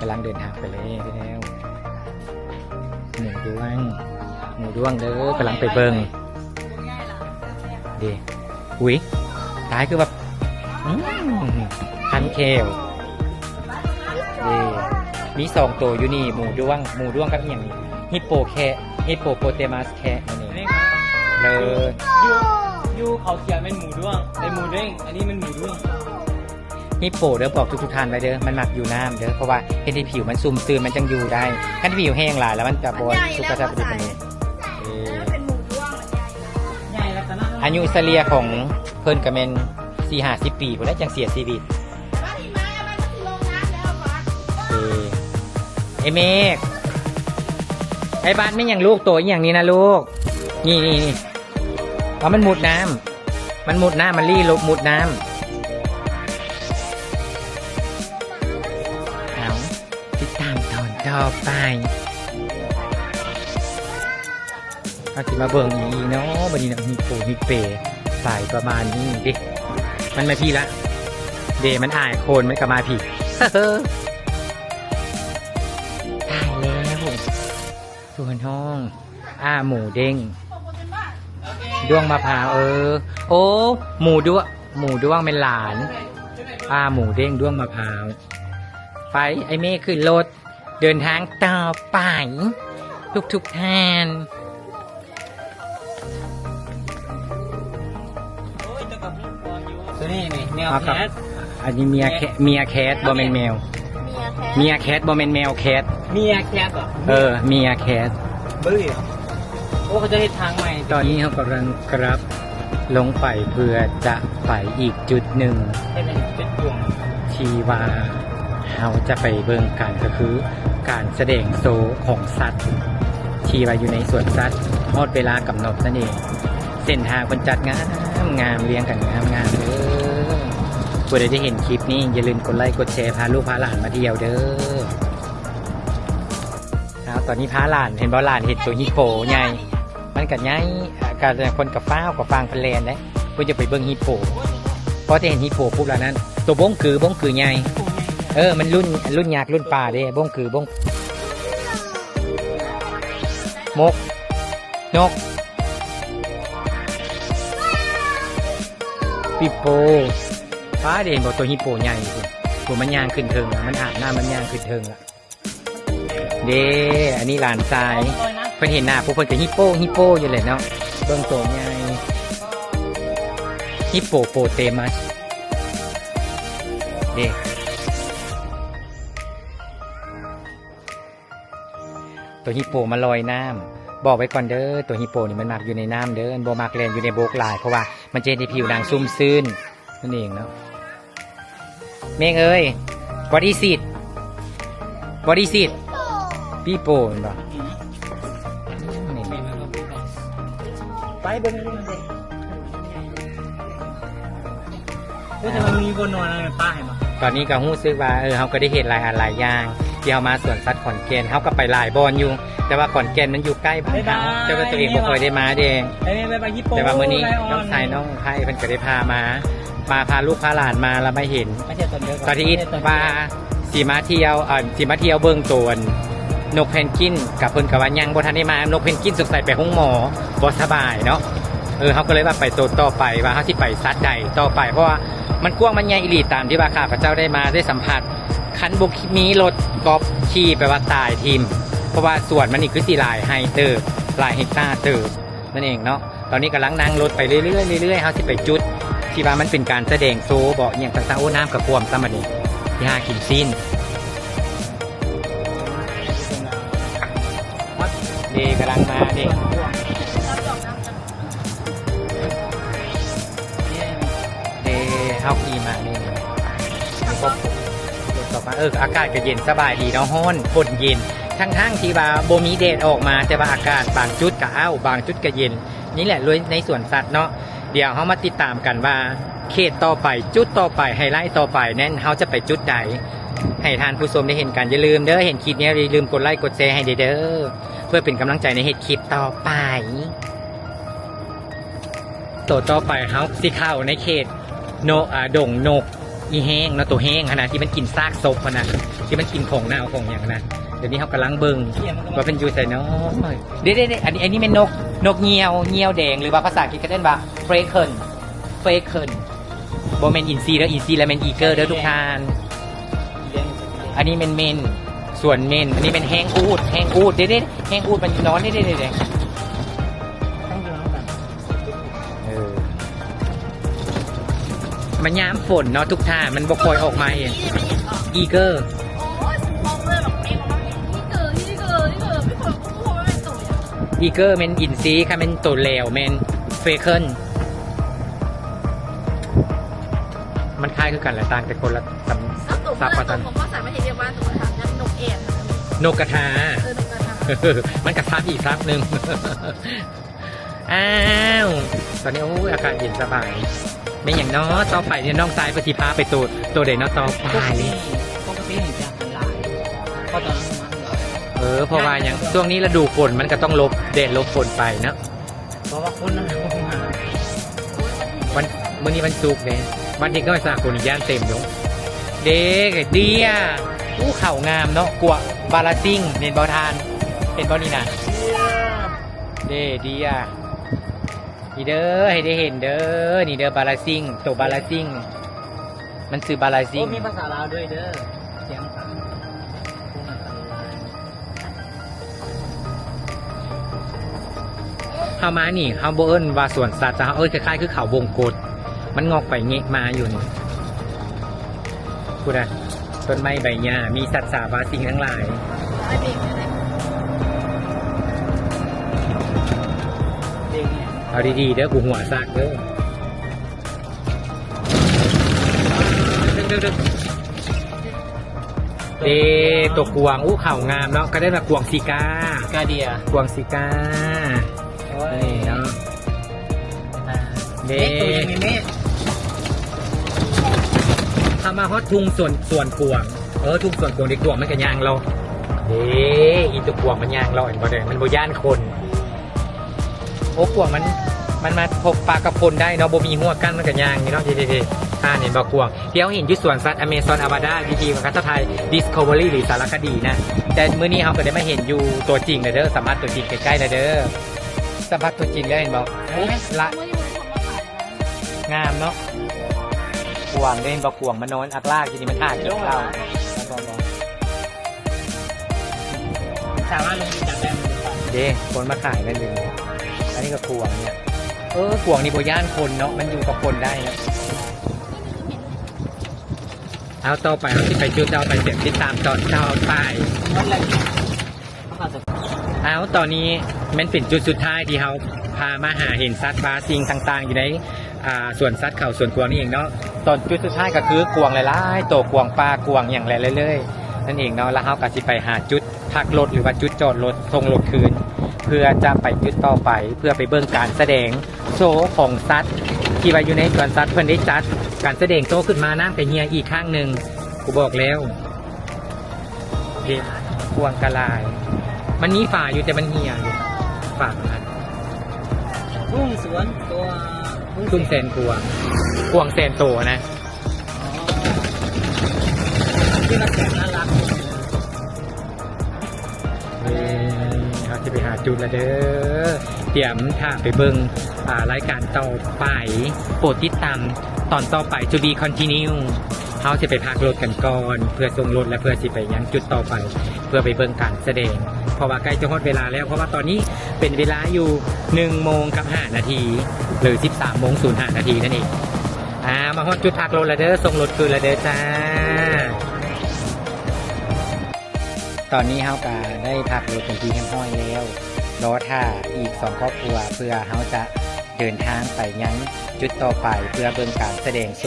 ກຳລັງເດີນທາງໄປແລ້ວ ໝູດ້ວງ ໝູດ້ວງເດີ ກຳລັງໄປເບິ່ງ ເດ້ ອຸ້ຍ ຕາຍ ຄືວ່າ ອືມ ຄັນແຂ້ວ ເດ້ ມີສອງໂຕຢູ່ນີ້ ໝູດ້ວງ ໝູດ້ວງກັບອີ່ຫຍັງນີ້ ຮິບໂປແຄະ ຮິບໂປໂປເຕມັສ ແຄະ ອັນນີ້ ເລີ ຢູ່ ຢູ່ເຂົາຂຽນແມ່ນໝູດ້ວງ ເປັນໝູເດ້ງ ອັນນີ້ແມ່ນໝູດ້ວງ. ຮິບໂປເດີ ບອກທຸກໆທ່ານໄວ້ເດີ ມັນມັກຢູ່ນ້ຳເດີ ເພາະວ່າເຮັດໃຫ້ຜິວມັນຊຸ່ມຊື່ນ ມັນຈັ່ງຢູ່ໄດ້ ຄັນຜິວແຫ້ງຫຼາຍແລ້ວມັນຈະບໍ່ສຸຂະພາບດີປານໃດ. ເອີ ອາຍຸສະເລ່ຍຂອງເພິ່ນກະແມ່ນສີ່ຫ້າສິບປີພຸ້ນແຫຼະ ຈັ່ງເສຍຊີວິດ. ເອີ ໄອ້ເມກ ໄອ້ບາດ ແມ່ນຫຍັງລູກ ໂຕອີ່ຫຍັງນີ້ນະລູກ ນີ້ໆໆ ເອົາ ມັນມຸດນ້ຳ ມັນມຸດນ້ຳ ມັນລີ້ລົບມຸດນ້ຳ. ເອົາ ຕິດຕາມຕອນຕໍ່ໄປ ເຮົາຊິມາເບິ່ງອີ່ຫຍັງເນາະ ບັດນີ້ເນາະ ຮີໂປຮີເປ ໄປປະມານນີ້ເດ້ ມັນມາພີ້ລະ ເດ້ ມັນອາຍຄົນ ມັນກະມາພີ້ ຕາຍແລ້ວ ສວນຮ້ອງ ອາ ໝູເດ້ງ ດ້ວງມະພ້າວ ເອີ ໂອ້ ໝູດ້ວງ ໝູດ້ວງແມ່ນຫຼານ ອາ ໝູເດ້ງ ດ້ວງມະພ້າວ. ໄປ ໄອ້ເມກ ຂຶ້ນລົດ ເດີນທາງຕໍ່ໄປ ທຸກໆທ່ານ. ໂຕນີ້ນີ້ ແມວແຄດ ອັນນີ້ເມຍແຄດ ເມຍແຄດ ບໍ່ແມ່ນແມວ ເມຍແຄດ ເມຍແຄດ ບໍ່ແມ່ນແມວແຄດ ເມຍແຄດເບາະ ເອີ ເມຍແຄດ ເບິ່ງ ໂອ້ ເຂົາຈະເຮັດທາງໃໝ່. ຕອນນີ້ເຮົາກຳລັງກລັບລົງໄປເພື່ອຈະໄປອີກຈຸດໜຶ່ງ ເຮັດໃຫ້ເປັນດວງ ທີ່ວ່າເຮົາຈະໄປເບິ່ງກັນ ກະຄືການສະແດງໂຊຂອງສັດ ທີ່ວ່າຢູ່ໃນສວນສັດ ຮອດເວລາກຳນົດນັ້ນເອງ. ເສັ້ນທາງເພິ່ນຈັດງາມໆ ລຽງກັນງາມໆເດີ. ຜູ້ໃດໄດ້ເຫັນຄລິບນີ້ ຢ່າລືມກົດໄລກ໌ ກົດແຊ ພາລູກພາຫຼານມາທ່ຽວເດີ. ເອົາ ຕອນນີ້ພາຫຼານ ເຫັນບໍ່ ຫຼານເຫັນໂຕຮິບໂປໃຫຍ່ ມັນກະໃຫຍ່ ກະຄົນກະຟ້າວກະຟັ່ງເພິ່ນແລ່ນເດ້ ເພິ່ນຈະໄປເບິ່ງຮິບໂປ ພໍແຕ່ເຫັນຮິບໂປປຸບລະນັ້ນ ໂຕບົ້ງກື ບົ້ງກືໃຫຍ່ ເອີ ມັນລຸ້ນ ລຸ້ນຍັກລຸ້ນປາເດ້ ບົ້ງກື ບົ້ງ ມົກ ນົກ ປີໂປ້ ປ້າເດ້ ເຫັນບໍ່ ໂຕຮິບໂປໃຫຍ່ພຸ້ນ ໂອ້ ມັນຍ່າງຂຶ້ນເທິງລະ ມັນອາບນ້ຳ ມັນຍ່າງຂຶ້ນເທິງລະ. ເດ້ ອັນນີ້ຫຼານຊາຍ ເພິ່ນເຫັນໜ້າປຸບເພິ່ນກະຮິບໂປ ຣິບໂປຢູ່ແຫຼະເນາະ ເບິ່ງໂຕໃຫຍ່ ຮິບໂປໂປເຕມັສ ເດ້ ໂຕຮິບໂປມາລອຍນ້ຳ. ບອກໄວ້ກ່ອນເດີ ໂຕຮິບໂປນີ້ມັນມັກຢູ່ໃນນ້ຳເດີ ມັນບໍ່ມັກແລ່ນຢູ່ໃນບົກຫຼາຍ ເພາະວ່າມັນຈະເຮັດໃຫ້ຜິວນາງຊຸ່ມຊື່ນນັ້ນເອງເນາະ. ເມກເອີຍ What is it? What is it? ປີໂປ້ແມ່ນບໍ່? ໄປເບິ່ງ ໂອ້ ແຕ່ວ່າມີບ່ອນນອນ ປ້າເຫັນບໍ່? ຕອນນີ້ກະຮູ້ສຶກວ່າ ເອີ ເຮົາກະໄດ້ເຫັນຫຼາຍອັນຫຼາຍຢ່າງ ທີ່ເຮົາມາສວນສັດຂອນແກ່ນ ເຮົາກະໄປຫຼາຍບ່ອນຢູ່ ແຕ່ວ່າຂອນແກ່ນມັນຢູ່ໃກ້ບ້ານເຮົາ ແຕ່ວ່າໂຕເອງບໍ່ຄ່ອຍໄດ້ມາເດ້. ແຕ່ວ່າມື້ນີ້ນ້ອງຊາຍນ້ອງໄພເພິ່ນກະໄດ້ພາມາ ມາພາລູກພາຫຼານມາ ລະມາເຫັນ ມາທ່ຽວຕອນເດີ ຕອນທີ່ອິດວ່າຊິມາທ່ຽວ ເອີ ຊິມາທ່ຽວເບິ່ງໂຕ ອັນ ນົກແພນກິນ ກະເພິ່ນກະວ່າຍັງບໍ່ທັນໄດ້ມາ ນົກແພນກິນສົງໄສໄປໂຮງໝໍບໍ່ສະບາຍເນາະ. ເອີ ເຮົາກະເລີຍວ່າໄປໂຕຕໍ່ໄປ ວ່າເຮົາຊິໄປສັດໃດຕໍ່ໄປ ເພາະວ່າມັນກວ້າງມັນໃຫຍ່ອີ່ຫຼີ ຕາມທີ່ວ່າຂ້າພະເຈົ້າໄດ້ມາໄດ້ສຳຜັດ ຄັນບໍ່ມີລົດກອບຂີ່ແປວ່າຕາຍຖິ້ມ ເພາະວ່າສວນມັນນີ້ຄືຊິຫຼາຍໄຮ່ເຕີບ ຫຼາຍເຮັກຕາເຕີບນັ້ນເອງເນາະ. ຕອນນີ້ກຳລັງນັ່ງລົດໄປເລື້ອຍໆ ເລື້ອຍໆ ເຮົາຊິໄປຈຸດທີ່ວ່າມັນເປັນການສະແດງໂຊເບາະ ອີ່ຫຍັງຕ່າງໆ ໂອ້ ນ້ຳກະຖ້ວມຊ້ຳບັດນີ້ ຊິຫາກິນຊີ້ນ ເດ້ ກຳລັງມາເດ້ ເດ້ ເຮົາຂີ່ມານີ້ ເອີ ອາກາດກະເຢັນສະບາຍດີເນາະ ຮ້ອນ ຝົນເຢັນ. ທັງໆທີ່ວ່າບໍ່ມີແດດອອກມາ ແຕ່ວ່າອາກາດບາງຈຸດກໍອ້າວ ບາງຈຸດກໍເຢັນ. ນີ້ແຫຼະ ໂດຍໃນສວນສັດເນາະ. ດຽວເຮົາມາຕິດຕາມກັນວ່າ ເຂດຕໍ່ໄປ ຈຸດຕໍ່ໄປ ໄຮໄລຕໍ່ໄປນັ້ນ ເຮົາຈະໄປຈຸດໃດ ໃຫ້ທ່ານຜູ້ຊົມໄດ້ເຫັນກັນ. ຢ່າລືມເດີ ເຫັນຄລິບນີ້ຢ່າລືມກົດໄລກົດແຊໃຫ້ເດີ ເພື່ອເປັນກຳລັງໃຈໃນເຮັດຄລິບຕໍ່ໄປ. ໂຕຕໍ່ໄປເຮົາຊິເຂົ້າໃນເຂດ ໂນ ອາ ດົງນົກອີແຫ້ງເນາະ ໂຕແຫ້ງຫັ້ນນະ ທີ່ມັນກິນຊາກສົບຫັ້ນນະ ທີ່ມັນກິນຂອງເນົ່າຂອງຫຍັງນະ. ດຽວນີ້ເຮົາກຳລັງເບິ່ງວ່າເພິ່ນຢູ່ໃສເນາະ. ເດ້ໆໆ ອັນນີ້ ອັນນີ້ແມ່ນນົກ ນົກງຽວ ງຽວແດງ ຫຼືວ່າພາສາອັງກິດເຂົາເອີ້ນວ່າ falcon falcon ບໍ່ແມ່ນອິນຊີເດີ ອິນຊີລະແມ່ນ eagle ເດີທຸກທ່ານ. ອັນນີ້ແມ່ນເມັນ ສວນເມັນ. ອັນນີ້ແມ່ນແຫ້ງອູດ ແຫ້ງອູດເດ້ ແຫ້ງອູດມັນນອນເດ້ໆໆ ເອີ ມັນຍາມຝົນເນາະທຸກທ່ານ ມັນບໍ່ຄ່ອຍອອກມາເອງ. eagle eagle ແມ່ນອິນຊີ ຄັນແມ່ນໂຕແຫຼວແມ່ນ falcon. ມັນຄ້າຍຄືກັນແຫຼະ ຕ່າງແຕ່ຄົນລະສຳ ສັບວ່າຊັ້ນ. ເອົາໂຕຂອງພາສາປະເທດວຽດວ່າໂຕກະທາ ນກແອນ ນົກກະທາ ເອີ ນົກກະທາ ມັນກະສັບອີກສັບໜຶ່ງ. ອ້າວ ຕອນນີ້ ໂອ້ຍ ອາກາດເຢັນສະບາຍ. ແມ່ນຫຍັງເນາະ ຕໍ່ໄປນີ້ນ້ອງຊາຍເພິ່ນຊິພາໄປໂຕ ໂຕໃດເນາະຕໍ່ໄປ? ປົກກະຕິ ປົກກະຕິນີ້ຈະຫຼາຍ ເພາະຕອນນັ້ນມັນຫຼາຍ. ເອີ ເພາະວ່າຫຍັງ ຊ່ວງນີ້ລະດູຝົນ ມັນກະຕ້ອງຫຼົບແດດຫຼົບຝົນໄປເນາະ. ເພາະວ່າຄົນນັ້ນ ວັນ ມື້ນີ້ວັນສຸກເດ້ ວັນເດັກນ້ອຍສາກົນນີ້ຢ້ານເຕັມຢູ່. ເດ້ ເດຍ ອູ້ ເຂົ້າງາມເນາະ ກວາງບາລາຊິງ ເຫັນບໍ່ທ່ານ ເຫັນບໍ່ນີ້ນະ? ເດ້ ເດຍ ນີ້ເດີ ໃຫ້ໄດ້ເຫັນເດີ ນີ້ເດີ ບາລາຊິງ ໂຕບາລາຊິງ ມັນຊື່ບາລາຊິງ. ໂອ້ ມີພາສາລາວດ້ວຍເດີ ສຽງສັນ. ເຮົາມານີ້ ເຮົາບໍ່ເອີ້ນວ່າສວນສັດ ແຕ່ເຮົາເອີ້ນຄ້າຍໆຄືເຂົາວົງກົດ ມັນງອກໄປເງະມາຢູ່ນີ້. ພຸ້ນນະ ຕົ້ນໄມ້ໃບຫຍ້າ ມີສັດສາບາສິ່ງທັງຫຼາຍ. ເອົາດີໆເດີ ກູຫົວຊາກເດີ. ເດ້ ໂຕກວາງ ອູ້ ເຂົ້າງາມເນາະ ກະເອີ້ນວ່າກວາງຊີກາ ກາເດຍ ກວາງຊີກາ. ໂອ້ຍ ນີ້ເນາະ ເດ້ ເດ້ ໂຕໃຫຍ່ແມ່. ເຮົາມາຮອດທຸ່ງສວນ ສວນກວາງ ເອີ ທຸ່ງສວນກວາງ ເດ້ ກວາງມັນກະຍ່າງເລາະ ເດ້ ອີ່ໂຕກວາງມັນຍ່າງເລາະ ເຫັນບໍ່ເດີ ມັນບໍ່ຢ້ານຄົນ. ໂອ້ ກວາງມັນ ມັນມາພົບປະກັບຄົນໄດ້ເນາະ ບໍ່ມີຮົ້ວກັ້ນ ມັນກະຍ່າງນີ້ເນາະ. ເດ້ໆໆ ອ່າ ເຫັນບໍ່ ກວາງທີ່ເຮົາເຫັນຢູ່ສວນສັດອາເມຊອນອາວາດາ ທີ່ ທີ່ພາສາໄທ ດິສຄັຟເວີຣີ ຫຼື ສາລະຄະດີນະ. ແຕ່ມື້ນີ້ເຮົາກະໄດ້ມາເຫັນຢູ່ຕົວຈິງແລ້ວເດີ ສຳຜັດຕົວຈິງໃກ້ໆແລ້ວເດີ ສຳຜັດຕົວຈິງແລ້ວ ເຫັນບໍ່? ໂອ້ ລະ ງາມເນາະ ກວາງເດ້ ເຫັນບໍ່? ກວາງມານອນອາກລາກຢູ່ນີ້ ມັນຖ້າກິນເຂົ້າ. ສາມາດລົງໄປຈັບໄດ້ ເດ້ ຄົນມາຂາຍແມ່ນຢູ່ນີ້. ອັນນີ້ກະກວາງເນີ້ຍ ເອີ ກວາງນີ້ບໍ່ຢ້ານຄົນເນາະ ມັນຢູ່ກັບຄົນໄດ້ເນາະ. ເອົາ ຕໍ່ໄປເຮົາຊິໄປຈຸດຕໍ່ໄປ ຕຽມຕິດຕາມຕອນຕໍ່ໄປ. ເອົາ ຕອນນີ້ແມ່ນເປັນຈຸດສຸດທ້າຍທີ່ເຮົາພາມາຫາເຫັນສັດບາສິ່ງຕ່າງໆຢູ່ໃນ ອ່າ ສວນສັດເຂົາສວນກວາງນີ້ເອງເນາະ. ຕອນຈຸດສຸດທ້າຍກະຄືກວາງຫຼາຍໆໂຕ ກວາງປ່າ ກວາງຫຍັງຫຼາຍໆເລີຍນັ້ນເອງເນາະ. ລະເຮົາກະຊິໄປຫາຈຸດພັກລົດ ຫຼືວ່າຈຸດຈອດລົດ ສົ່ງລົດຄືນ ເພື່ອຈະໄປຈຸດຕໍ່ໄປ ເພື່ອໄປເບິ່ງການສະແດງໂຊຂອງສັດ ທີ່ວ່າຢູ່ໃນສວນສັດ ເພິ່ນໄດ້ຈັດການສະແດງໂຊຂຶ້ນມາ. ນ້ຳກະເຫ່ຍອີກຄັ້ງໜຶ່ງ ກູບອກແລ້ວ. ເດ້ ກວາງກະຫຼາຍ ມັນມີຝາຢູ່ ແຕ່ມັນເຫ່ຍຢູ່ ຝາມັນ. ທຸ່ງສວນຕົວ ທຸ່ງແສນກວາງ ກວາງແສນໂຕນະ. ອໍ ທີ່ມັນແສນໜ້າລັກ. ເອີ ເຮົາຊິໄປຫາຈຸດລະເດີ ຕຽມຖ້າໄປເບິ່ງ ອ່າ ລາຍການຕໍ່ໄປ. ໂປດຕິດຕາມຕອນຕໍ່ໄປ To be continue. ເຮົາຊິໄປພັກລົດກັນກ່ອນ ເພື່ອສົ່ງລົດ ແລະ ເພື່ອຊິໄປຍັງຈຸດຕໍ່ໄປ ເພື່ອໄປເບິ່ງການສະແດງ ເພາະວ່າໃກ້ຈະຮອດເວລາແລ້ວ ເພາະວ່າຕອນນີ້ເປັນເວລາຢູ່ໜຶ່ງໂມງກັບຫ້ານາທີ ຫຼື ສິບສາມໂມງສູນຫ້ານາທີນັ້ນເອງ. ອ່າ ມາຮອດຈຸດພັກລົດລະເດີ ສົ່ງລົດຄືນລະເດີຈ້າ. ຕອນນີ້ເຮົາກະໄດ້ພັກລົດເປັນທີ່ຮຽບຮ້ອຍແລ້ວ ລໍຖ້າອີກສອງຄອບຄົວ ເພື່ອເຮົາຈະເດີນທາງໄປຍັງຈຸດຕໍ່ໄປ ເພື່ອເບິ່ງການສະແດງໂຊ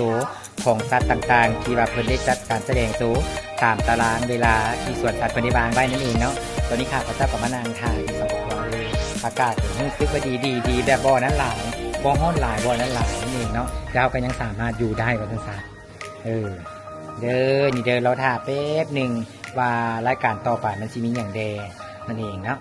ຂອງສັດຕ່າງໆ ທີ່ວ່າເພິ່ນໄດ້ຈັດການສະແດງໂຊຕາມຕາລາງເວລາທີ່ສວນສັດເພິ່ນໄດ້ວາງໄວ້ນັ້ນເອງເນາະ. ຕອນນີ້ຂ້າພະເຈົ້າກໍມານັ່ງຖ້າຢູ່ສອງຄົນເລີຍ. ອາກາດກໍຮູ້ສຶກວ່າດີ ດີ ດີ ແບບບໍ່ນັ້ນຫຼາຍ ບໍ່ຮ້ອນຫຼາຍ ບໍ່ນັ້ນຫຼາຍນັ້ນເອງເນາະ. ແລ້ວເຮົາກໍຍັງສາມາດຢູ່ໄດ້ວ່າຊັ້ນຊະ. ເອີ ເດີ ນີ້ເດີ ລໍຖ້າແປັບໜຶ່ງວ່າລາຍການຕໍ່ໄປມັນຊິມີຫຍັງແດ່ນັ້ນເອງເນາະ.